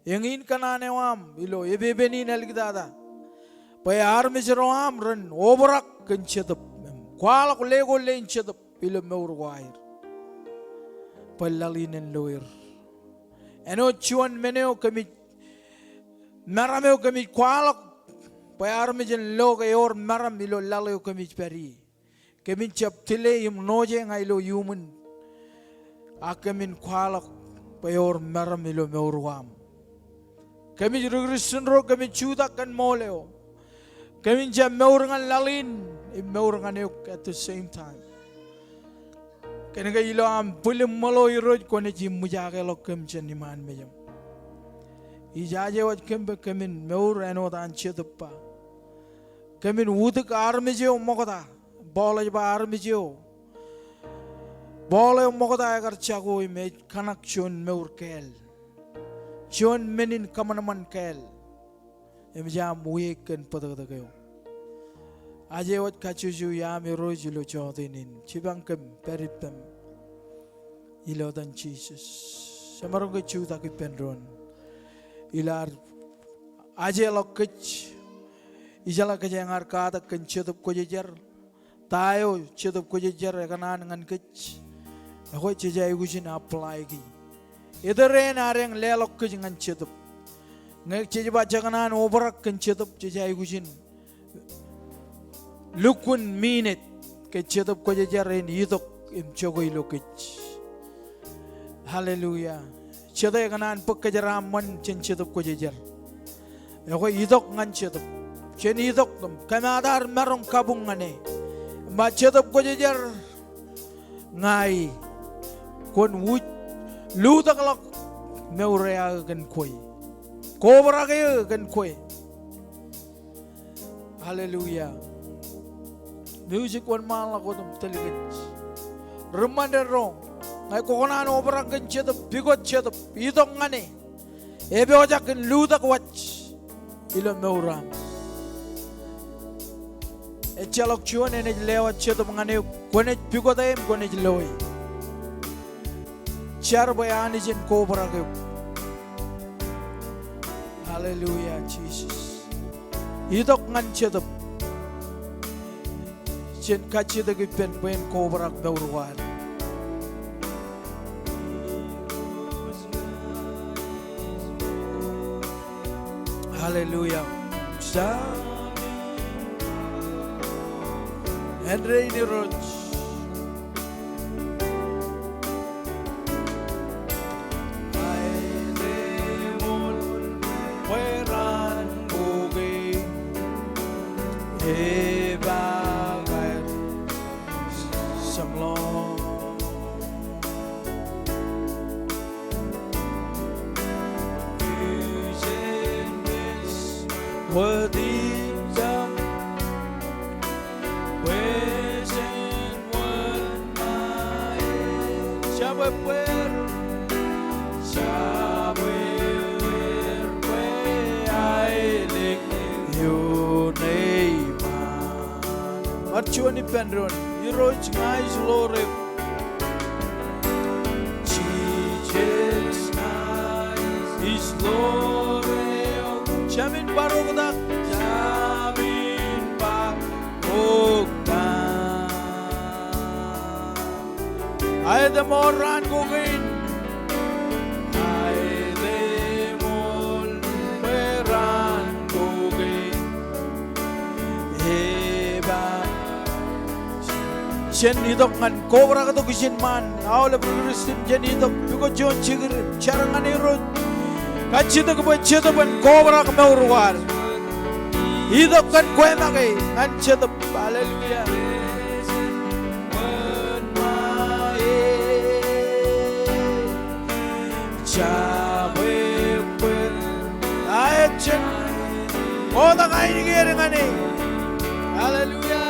Eñin kōṇaan eo aṃ ilo epepen in āliktata. Bwe armej ro aṃ ren obrak kōn Jetōb im kwaḷọk leen ko leen Jetōb ilo mour ko aer. Bwe laḷ in en lo er. Āinwōt juon men eo kōmij, meram eo kōmij kwaḷọk bwe armej en lo ke ewōr meram ilo laḷ eo kōmij pād ie. Kōmin jab tile im noje ña ilo iuṃwin. Ak kōmin kwaḷọk bwe ewōr meram ilo mour ko aṃ. Kōmij ri Kristian ro kōmij jutak kōn ṃool eo. Kōmin jab mour ñan laḷ in im mour ñan eok at the same time. Kōnke ilo aṃ bwilōṃṃan eo Irooj kwōnaaj eṃōjakeḷọk kōm jān iṃaan mejaṃ. Ij ajewōj kōm bwe kōmin mour āinwōt an Jetōb ba. Kōmin utōk armej eo ṃokta. Paul ej ba armej eo, Paul eo ṃokta ekar jako im ej kōṇak juon mour kāāl. Juon men in kōṃanṃan kāāl. Im ej aṃ wiaik kōn bōtōktōk eo. Ajewōj kajjojo iaam Irooj ilo jota in. Jipañ kōm pād ippem. Ilo etan Jisōs. Jemaroñ ke jutak ippān doon. Ilo ad ajeḷọk kōj. Ijeḷā kōjeañ ar katak kōn Jetōb Kwōjarjar. Ta eo Jetōb Kwōjarjar ekōṇaan ñan kōj. Ekwe jej aikuj in apply ki. Eter eṇ adeañ leḷọk kōj ñan Jetōb. Ñe jej ba jekōṇaan obrak kōn Jetōb, jej aikuj in lukkuun minit ke Jetōb Kwōjarjar en itok im jokwe ilo kōj. Hallelujah. Jete ekōṇaan bōk kōjeraaṃṃan jān Jetōb Kwōjarjar? Ekwe itok ñan Jetōb. Jen itok im kōmaat ad maroñ kabuñ ñan e. Im ba Jetōb Kwōjarjar, ña e, kwōn wūj lutōkḷọk mour eo aō kōn kwe, kobrak eō kōn kwe. Hallelujah. Music wōnṃaanḷọk wōt im tōl kōj. Ri ṃandein ro, ña ikōṇaan obrak kōn Jetōb, pukot Jetōb, itok ñan e. Epojak in lutōk waj ilo mour eo aṃ. Ejjeḷọk juon enaaj lewōj Jetōb ñan eok, kwōnaaj pukot e im kwōnaaj loe. Jar bwe Anij en kobrak eok. Hallelujah, Jesus. Itok ñan Jetōb. Jen kajjitōk ippān bwe en kobrak mour ko ad. Hallelujah. Sa. Āindein Irooj. Ae lemon bwe raan ko kein epaak aer Samḷọk. Ijen pes wōt im jab bwe jen wōn ṃae. Jab ebbeer, jab ebbeer bwe aelōñ eo neeṃṃan. Bar juon ippān doon. Irooj ña ij ḷoor eok. Jisōs ña ij ḷoor eok. Jāmin bar oktak. Jāmin bar oktak. Aet im ewōr raan ko kein. Aet im ewōr bwe raan ko kein epaak. Jen itok ñan kobrak tok ijin ṃaan. Aolep ri Kūrjin jen itok pukot juon jikier, jar ñan Irooj. Kajjitōk bwe Jetōb en kobrak mour ko ad. Itok kōn kwe make ñan Jetōb. Hallelujah. Jab ebbeer. Aet jen oktak ainikien ñan e. Hallelujah.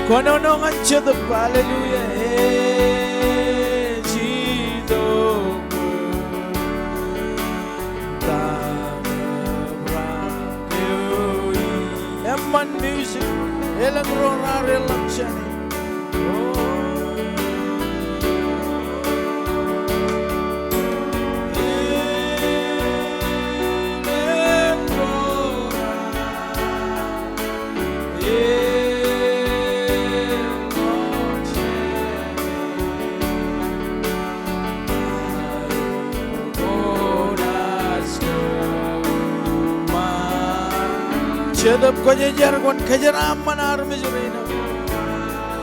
Kōnono ñan Jetōb, hallelujah. Ej itok Eṃṃan music, elōñ ro raar eḷḷọk jāne. Jetōb Kwōjarjar, kwōn kōjeraaṃṃan armej rein aṃ.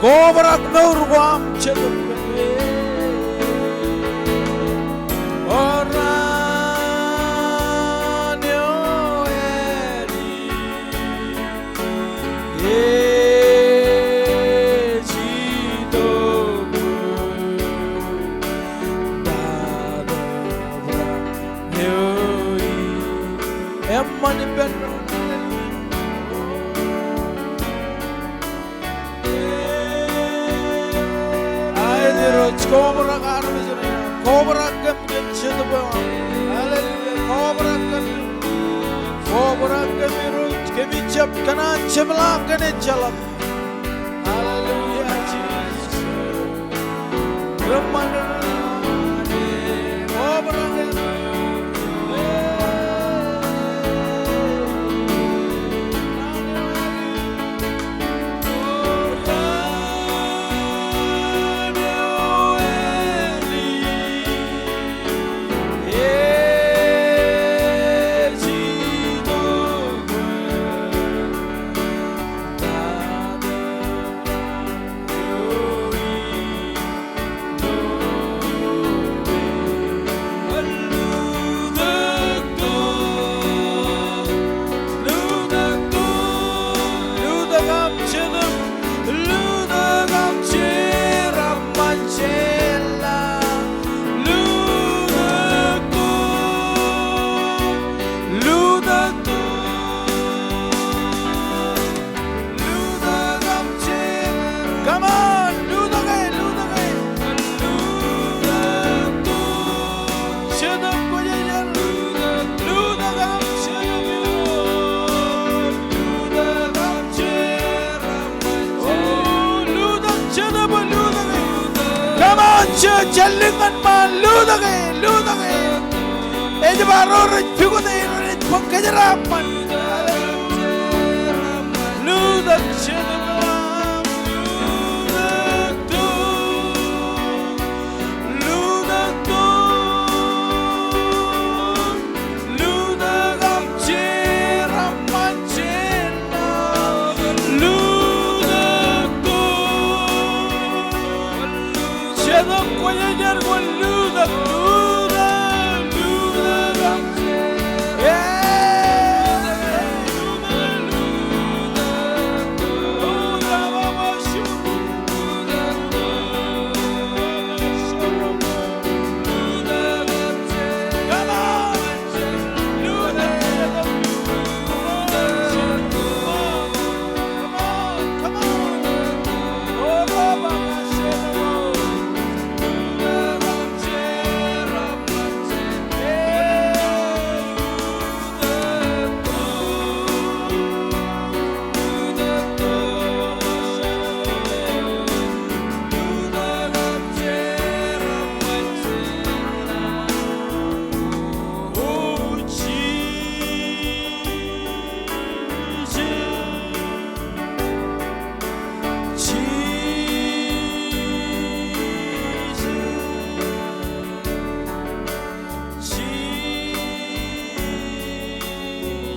Kobrak mour ko aṃ Jetōb. Eo raan eo āliktata. Ej itok bwe tatōbrak eo i. Eṃṃan ippān doon. Aet Irooj, kobrak armej rein aṃ. Kobrak kōm kōn Jetōb eo aṃ. Hallelujah. Kobrak kōm. Kobrak kōm Irooj, kōmij jab kōṇaan jemḷọk kōn ejjeḷọk. Hallelujah, Jesus. Kōm ṃanit. Kobrak kōm. Ej jab lukkuun ṃaan, lutōk e, lutōk e. Ej ba ro rej pukot e, ro rej bōk kōjeraaṃṃan. Lutōk Jetōb eo aṃ, lutōk, lutōk, lutōk. Lutōk aṃ jeraaṃṃan, jeraaṃṃan, lutōk. Jetōb Kwōjarjar, kwōn lutōk, lutōk, lutōk aṃ jeraaṃṃan.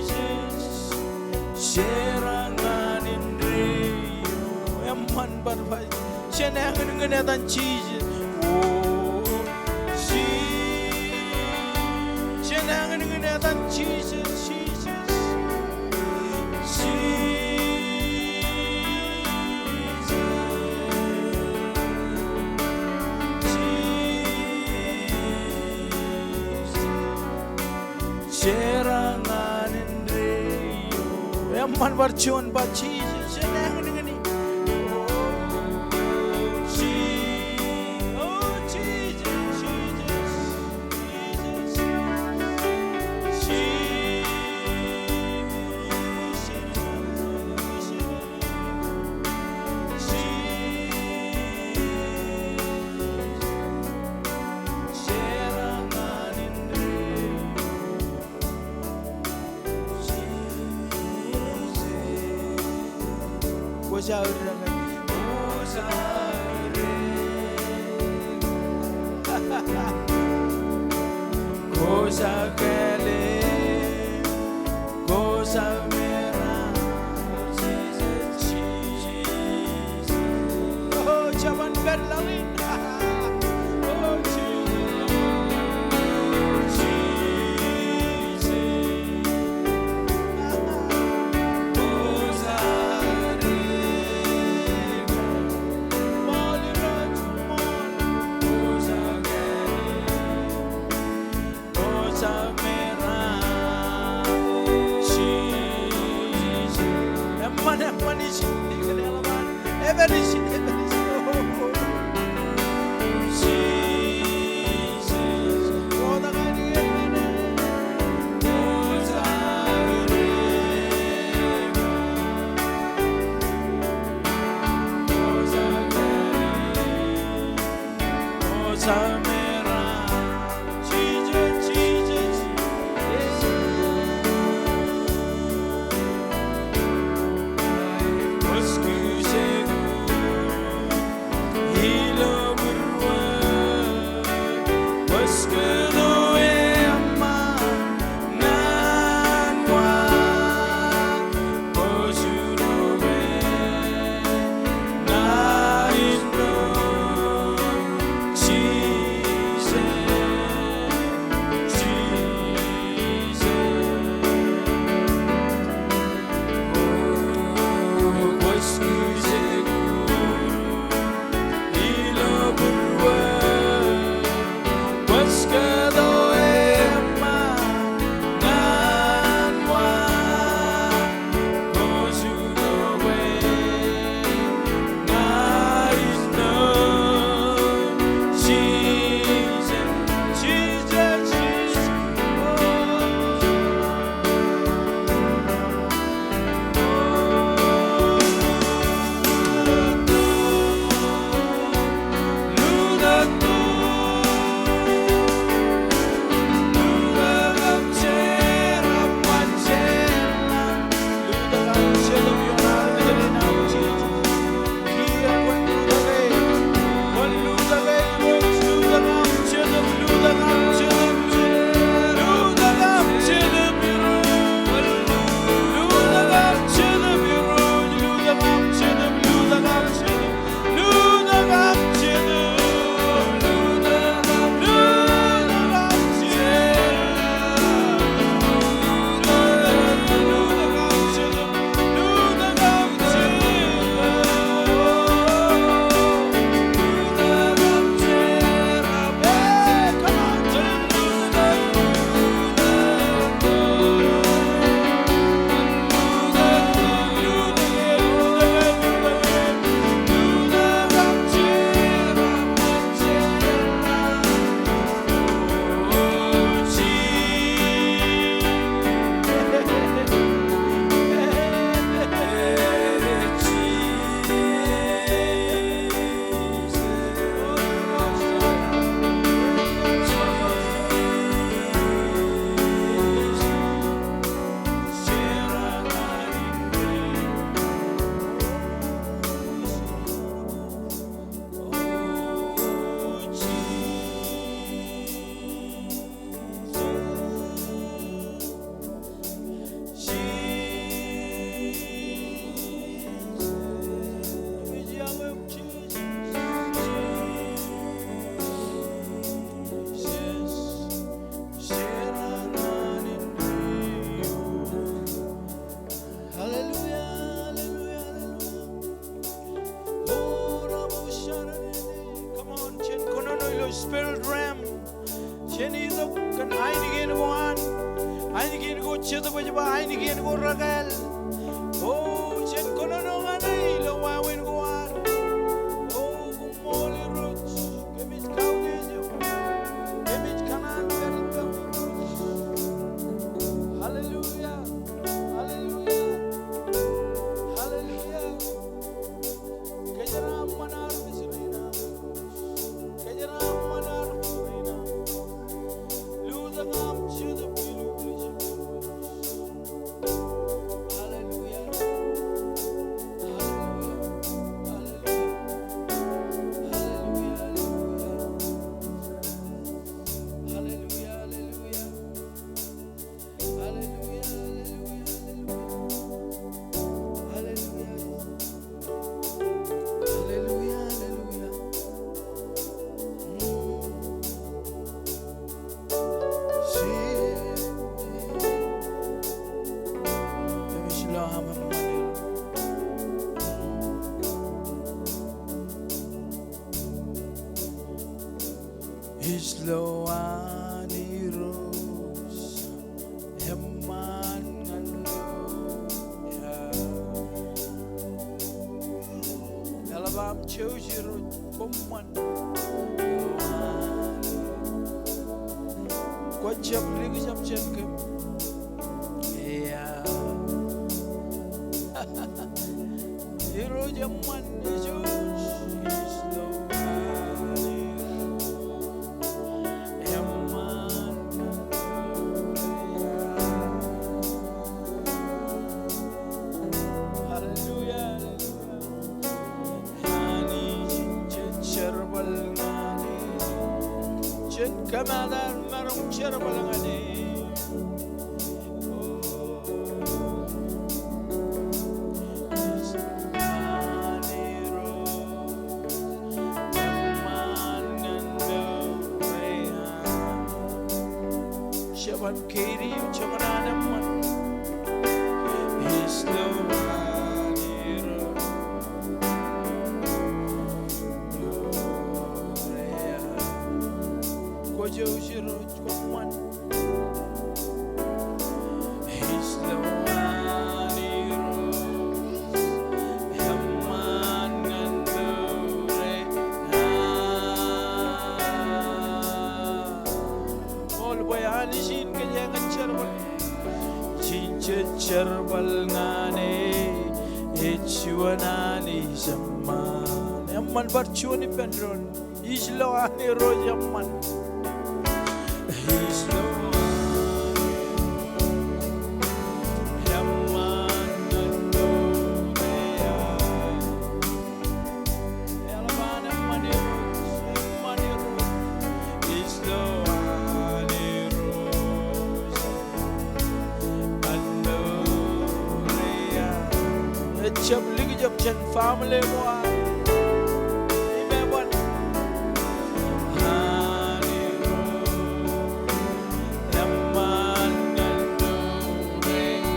Jisōs, jeraaṃṃan indeeo. Eṃṃan bar ba, jen āñinñin etan Jisōs. O, Jisōs. Jen āñinñin etan Jisōs, Jisōs. Jisōs. Jisōs. Jeraaṃṃan indeeo. Eṃṃan bar juon ba Jisōs, jen āñinñin e. O, Jisōs, o, Jisōs, Jisōs, Jisōs. Kwōj aō ri. Kwōj aō ri. Kwōj aō ri. O, jabōn pād laḷ in. O, Jisōs. Eṃṃan, eṃṃan ijin, ikōn eḷap an. Eṃṃan ijin, eṃṃan ijin. spirit realm. Jen itok kōn ainikien ko an, ainikien ko jetōb ej ba ainikien ko rekāāl. O, jen kōnono ñan e ilo wāween ko ad. O, koṃṃool Irooj, kōmij kautiej eok. Kōmij kōṇaan pād ippām Irooj. Hallelujah. Hallelujah. Hallelujah. Kōjeraaṃṃan armej rein aṃ. Kōjeraaṃṃan armej rein aṃ. Lutōk aṃ Jetōb ilo ijin. Hallelujah. Hallelujah. Hallelujah. Hallelujah. Hallelujah. Hallelujah, hallelujah, hallelujah. Hallelujah. Hallelujah, hallelujah. Mm. Ij lo aṃ eṃṃan Irooj. Ij lo an Irooj eṃṃan ñan ḷọk. Eḷap aṃ jouj Irooj, koṃṃan. Kwō jab likjab jān kōm. Ea. Irooj eṃṃan, Irooj, Irooj eṃṃan. Hallelujah, hallelujah. Anij in jen jerbal ñan e. Jen kōmaat aer maroñ jerbal ñan e. Jeban keidi eo joñan an eṃṃan. Kwō jouj Irooj, koṃṃan. Ij lo an Irooj eṃṃan ñan mour eo aō. Ṃool bwe Anij in kōjeañ ñan jerbal. Jen jerbal ñan e, ej juon Anij eṃṃan. Eṃṃan bar juon ippān doon. Ij lo an Irooj eṃṃan. Ij lo an eṃṃan ñan mour eo aō. Eḷap an eṃṃan Irooj, eṃṃan Irooj. Ij lo an Irooj ñan mour eo aō. Ejjab likjab jān family ko aō. Im eban. An Irooj eṃṃan ñan mour eo aō.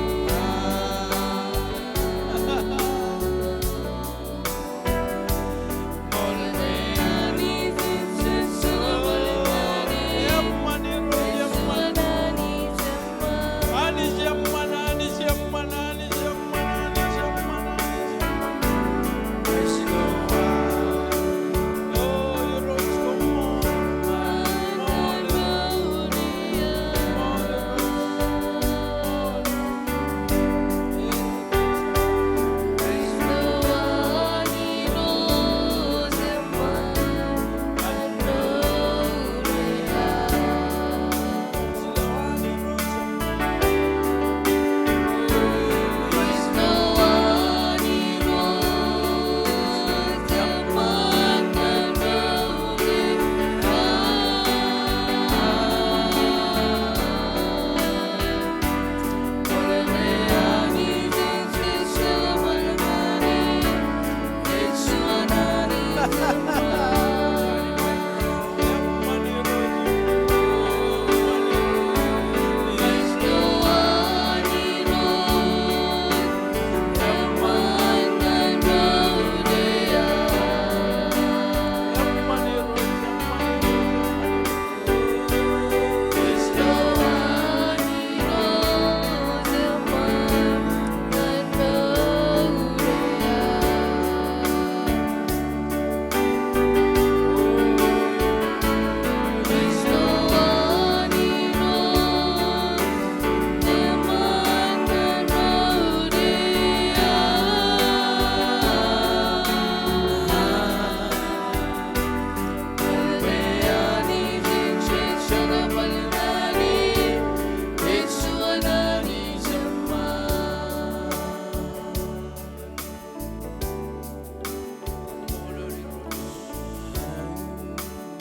Eṃṃan Irooj, eṃṃan. Anij eṃṃan, Anij eṃṃan, Anij eṃṃan, Anij eṃṃan, Anij eṃṃan. Praise the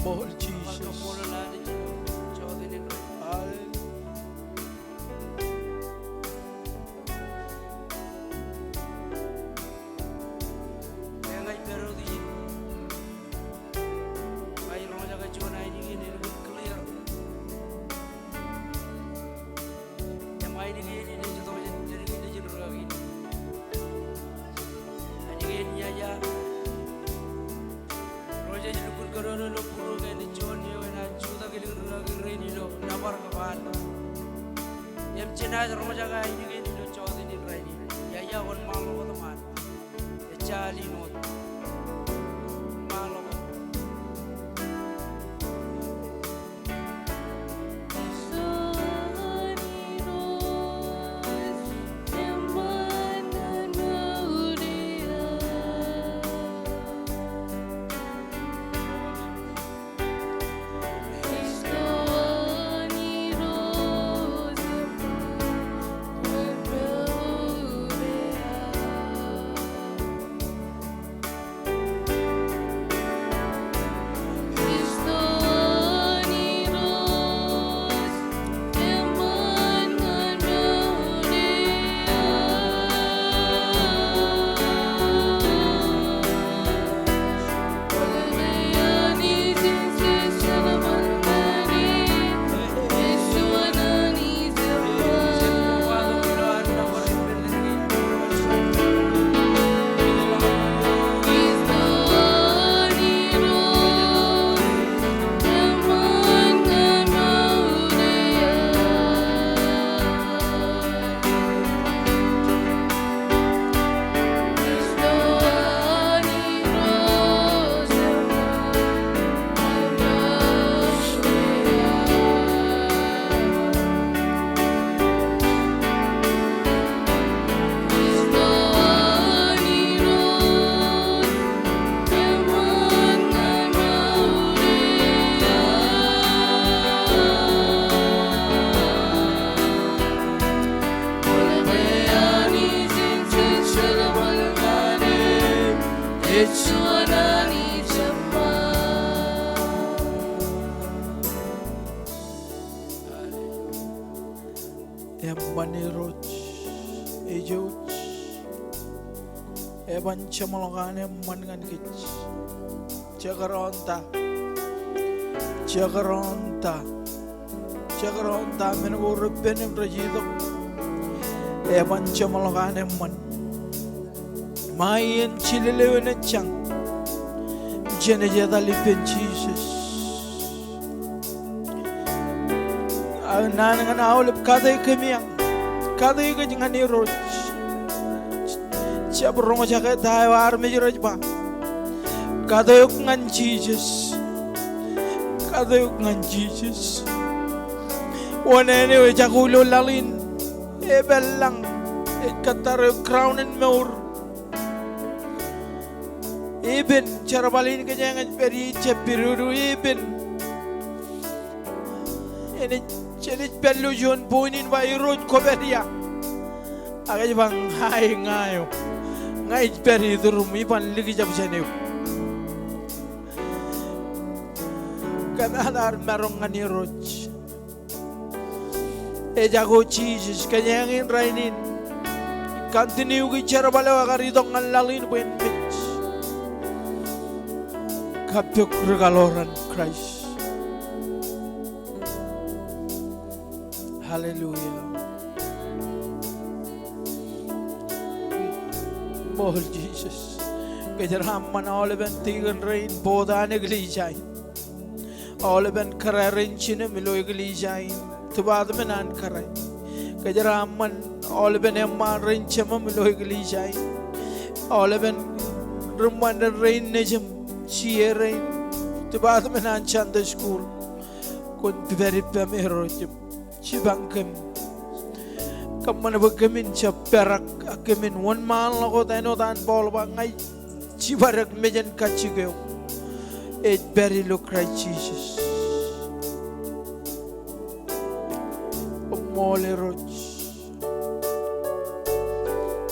Ṃool Jisōs. Hallelujah. Ña ij pād wōt ijin. Ña ij roñjake juon ainikien en kōn clear. Im ainikien in ej itok jān, jān ijin rūkaki in. Ainikien in ej, ro jej lukkuun kōnono ilo būruō ke enaaj juon eo enaaj jutak ilo rūkaki rein ilo nōbar kab al. Im jenaaj roñjake ainikien ilo jota in rainin. Ij, ij wōnṃaanḷọk wōt ṃaan. Ejja al in wōt. Ṃaanḷọk wōt. Eṃṃan Irooj, ej jouj. Eban jeṃḷọk an eṃṃan ñan kōj. Jekdọọn ta. Jekdọọn ta. Jekdọọn ta men ko repen im rej itok. Eban jeṃḷọk an eṃṃan. Ṃae iien jilel eo enaaj jañ, jenaaj etal ippān Jisōs. Ak naan ñan aolep kate kōm ia, kate kōj ñan Irooj. Jab roñjake ta eo armej rej ba. Kate eok ñan Jisōs. Kate eok ñan Jisōs. Wōn āne eo ejako ilo laḷ in, epād lañ, ej kōttar eok crown in mour. Epen, jerbal in kōjeañ ej pād ie, jab pidodo, epen. Enaaj, enaaj pād ilo juon point in ba Irooj kwōpād ia. Ak ej ba ña eo, ña eo. Ña ij pād ituruṃ, iban likjab jān eok. Kōm ear maroñ ñan Irooj. Ejako Jisōs, kōjeañ in rainin. Continue ki jerbal eo ekar itok ñan laḷ in bwe en mej. Kappok ri kaḷoran Kraist. Hallelujah. Ṃool Jisōs. Kōjeraaṃṃan aolepen tikōn rein, board an eklejia in. Aolepen kōrā rein jinem ilo eklejia in, department an kōrā. Kōjeraaṃṃan aolepen eṃṃaan rein jemem ilo eklejia in. Aolepen ri ṃanit rein nejim, C A rein, department an Sunday school. Kwōn pād ippām Irooj im jipañ kōm. Kōṃṃan bwe kōmin jab perak, ak kōmin wōnṃaanḷọk wōt āinwōt an Paul ba ña ij jibadek mejān kajjik eo ej pād ilo Kraist Jisōs. Ṃool Irooj.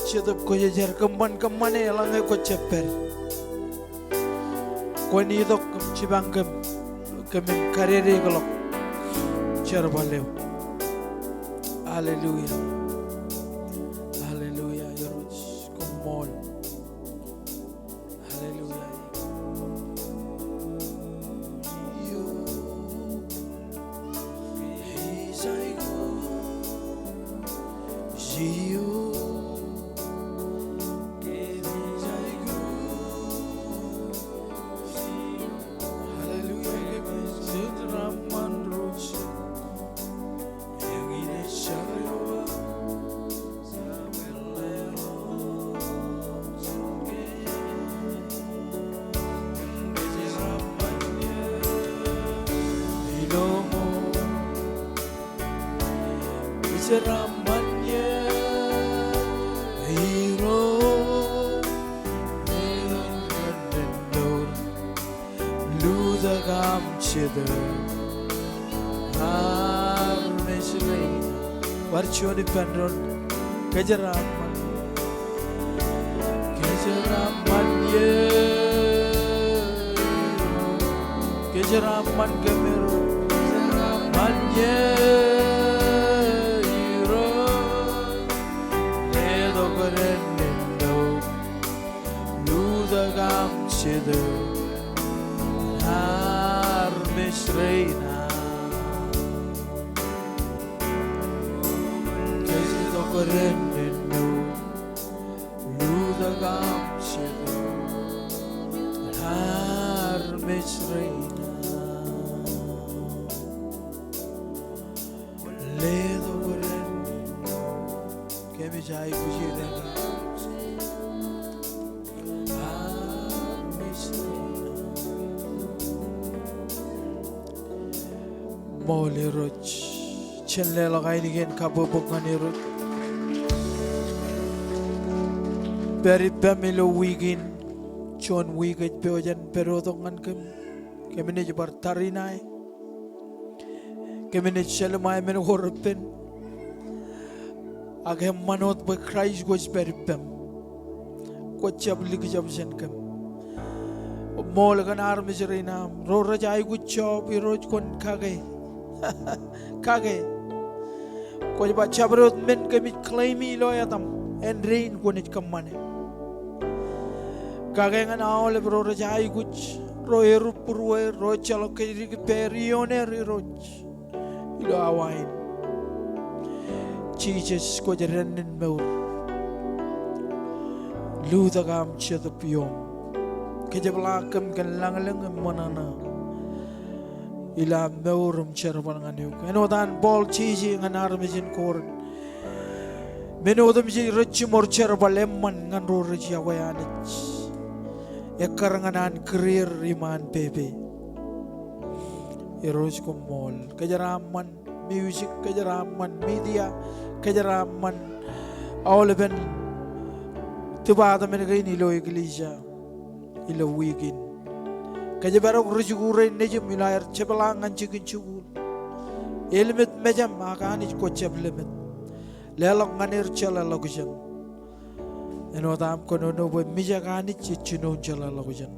Jetōb Kwōjarjar, kōṃṃan kōṃṃane eḷaññe kwō jab pād. Kwōn itok im jipañ kōm. kōmin kadedeḷọk jerbal eo. Hallelujah. Hallelujah. Irooj, koṃṃool. Hallelujah. Bar juon ippān doon. Kōjeraaṃṃan. Kōjeraaṃṃan ie. Kōjeraaṃṃan kōm Irooj. Kōjeraaṃṃan ie Irooj. Letok dān nuknuk. Lutōk aṃ Jetōb armej rein aṃ. Kōjtok dān nuknuk. Lutōk aṃ Jetōb armej rein aṃ. Letok dān nuknuk. Kōmij aikuj i dān. Ṃool Irooj. Jen leḷọk ainikien kabbokbok ñan Irooj. Pād ippaṃ ilo wiik in. Juon wiik ej pojak in pād wōt ñan kōm. Kōm naaj bar tariṇae. Kōm naaj jelṃae men ko repen. Ak eṃṃan wōt bwe Kraist kwōj pād ippaṃ. Kwōj jab likjab jān kōm. Ṃool kōn armej rein aṃ ro rej aikuj job, Irooj kwōn kake. Kake. Kwōj ba jabdewōt men kōmij claim ilo etaṃ. Āindein kwōnaaj kōṃṃane. Kake ñan aolep ro rej aikuj, ro erūpūrueir, ro ejjeḷọk kōjdik ippāer, ioon er Irooj. Ilo awa in. Jisōs kwōj dān in mour. Lutōk aṃ Jetōb ioṃ. Kōjepḷaak kōm kōn lañlōñ im ṃōṇōṇō. Ilo am mour im jerbal ñan eok. Āinwōt an Paul jeje ñan armej in Korint. Men otemjej rej jiṃor jerbal eṃṃan ñan ro rej yokwe Anij. Ekkar ñan an kūrier im an pepe. Irooj koṃṃool. Kōjeraaṃṃan music, kōjeraaṃṃan media, kōjeraaṃṃan aolepen department kein ilo eklejia. Ilo wiik in. Kōjparok ri-jikuuḷ rein nejiṃ ilo aer jepḷaak ñan jikin jikuuḷ. Elōmet mejaṃ ak Anij kwō jab lōmet. Leḷọk ñan er jeḷāḷọkjeṇ. Āinwōt am kōnono bwe mijak Anij ej jinoin jeḷāḷọkjeṇ.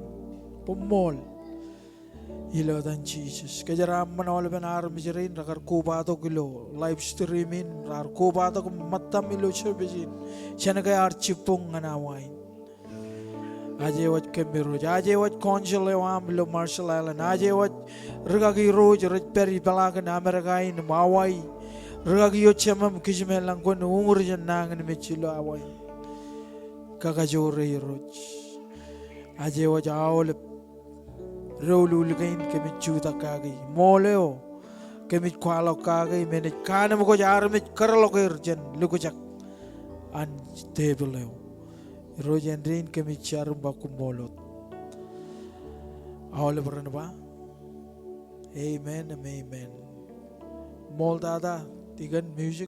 Koṃṃool. Ilo etan Jisōs. Kōjeraaṃṃan aolepen armej rein rekar kobatok ilo live stream in, raar kobatok ṃōttaṃ ilo service in. Jān ke ear jibboñ ñan awa in. Aje wōj kōm Irooj, aje wōj council eo aṃ ilo Marshall Island, aje wōj rūkaki ro rej pād ipeḷaakin Amerika in im Hawaii. Rūkaki eo Jemem Kijemeḷañ kwōn uñūr jān nañinmej ilo awa in. Kakajoor e Irooj. Aje wōj aolep doulul kein kōmij jutak kaki. Ṃool eo kōmij kwaḷọk kaki im enaaj kaanemkwōj armej kōrḷọk er jān likjak an tepil eo. Irooj āindein kōmij jar im ba koṃṃool wōt. Aolep ren ba amen im amen. Ṃool tata, deacon, music.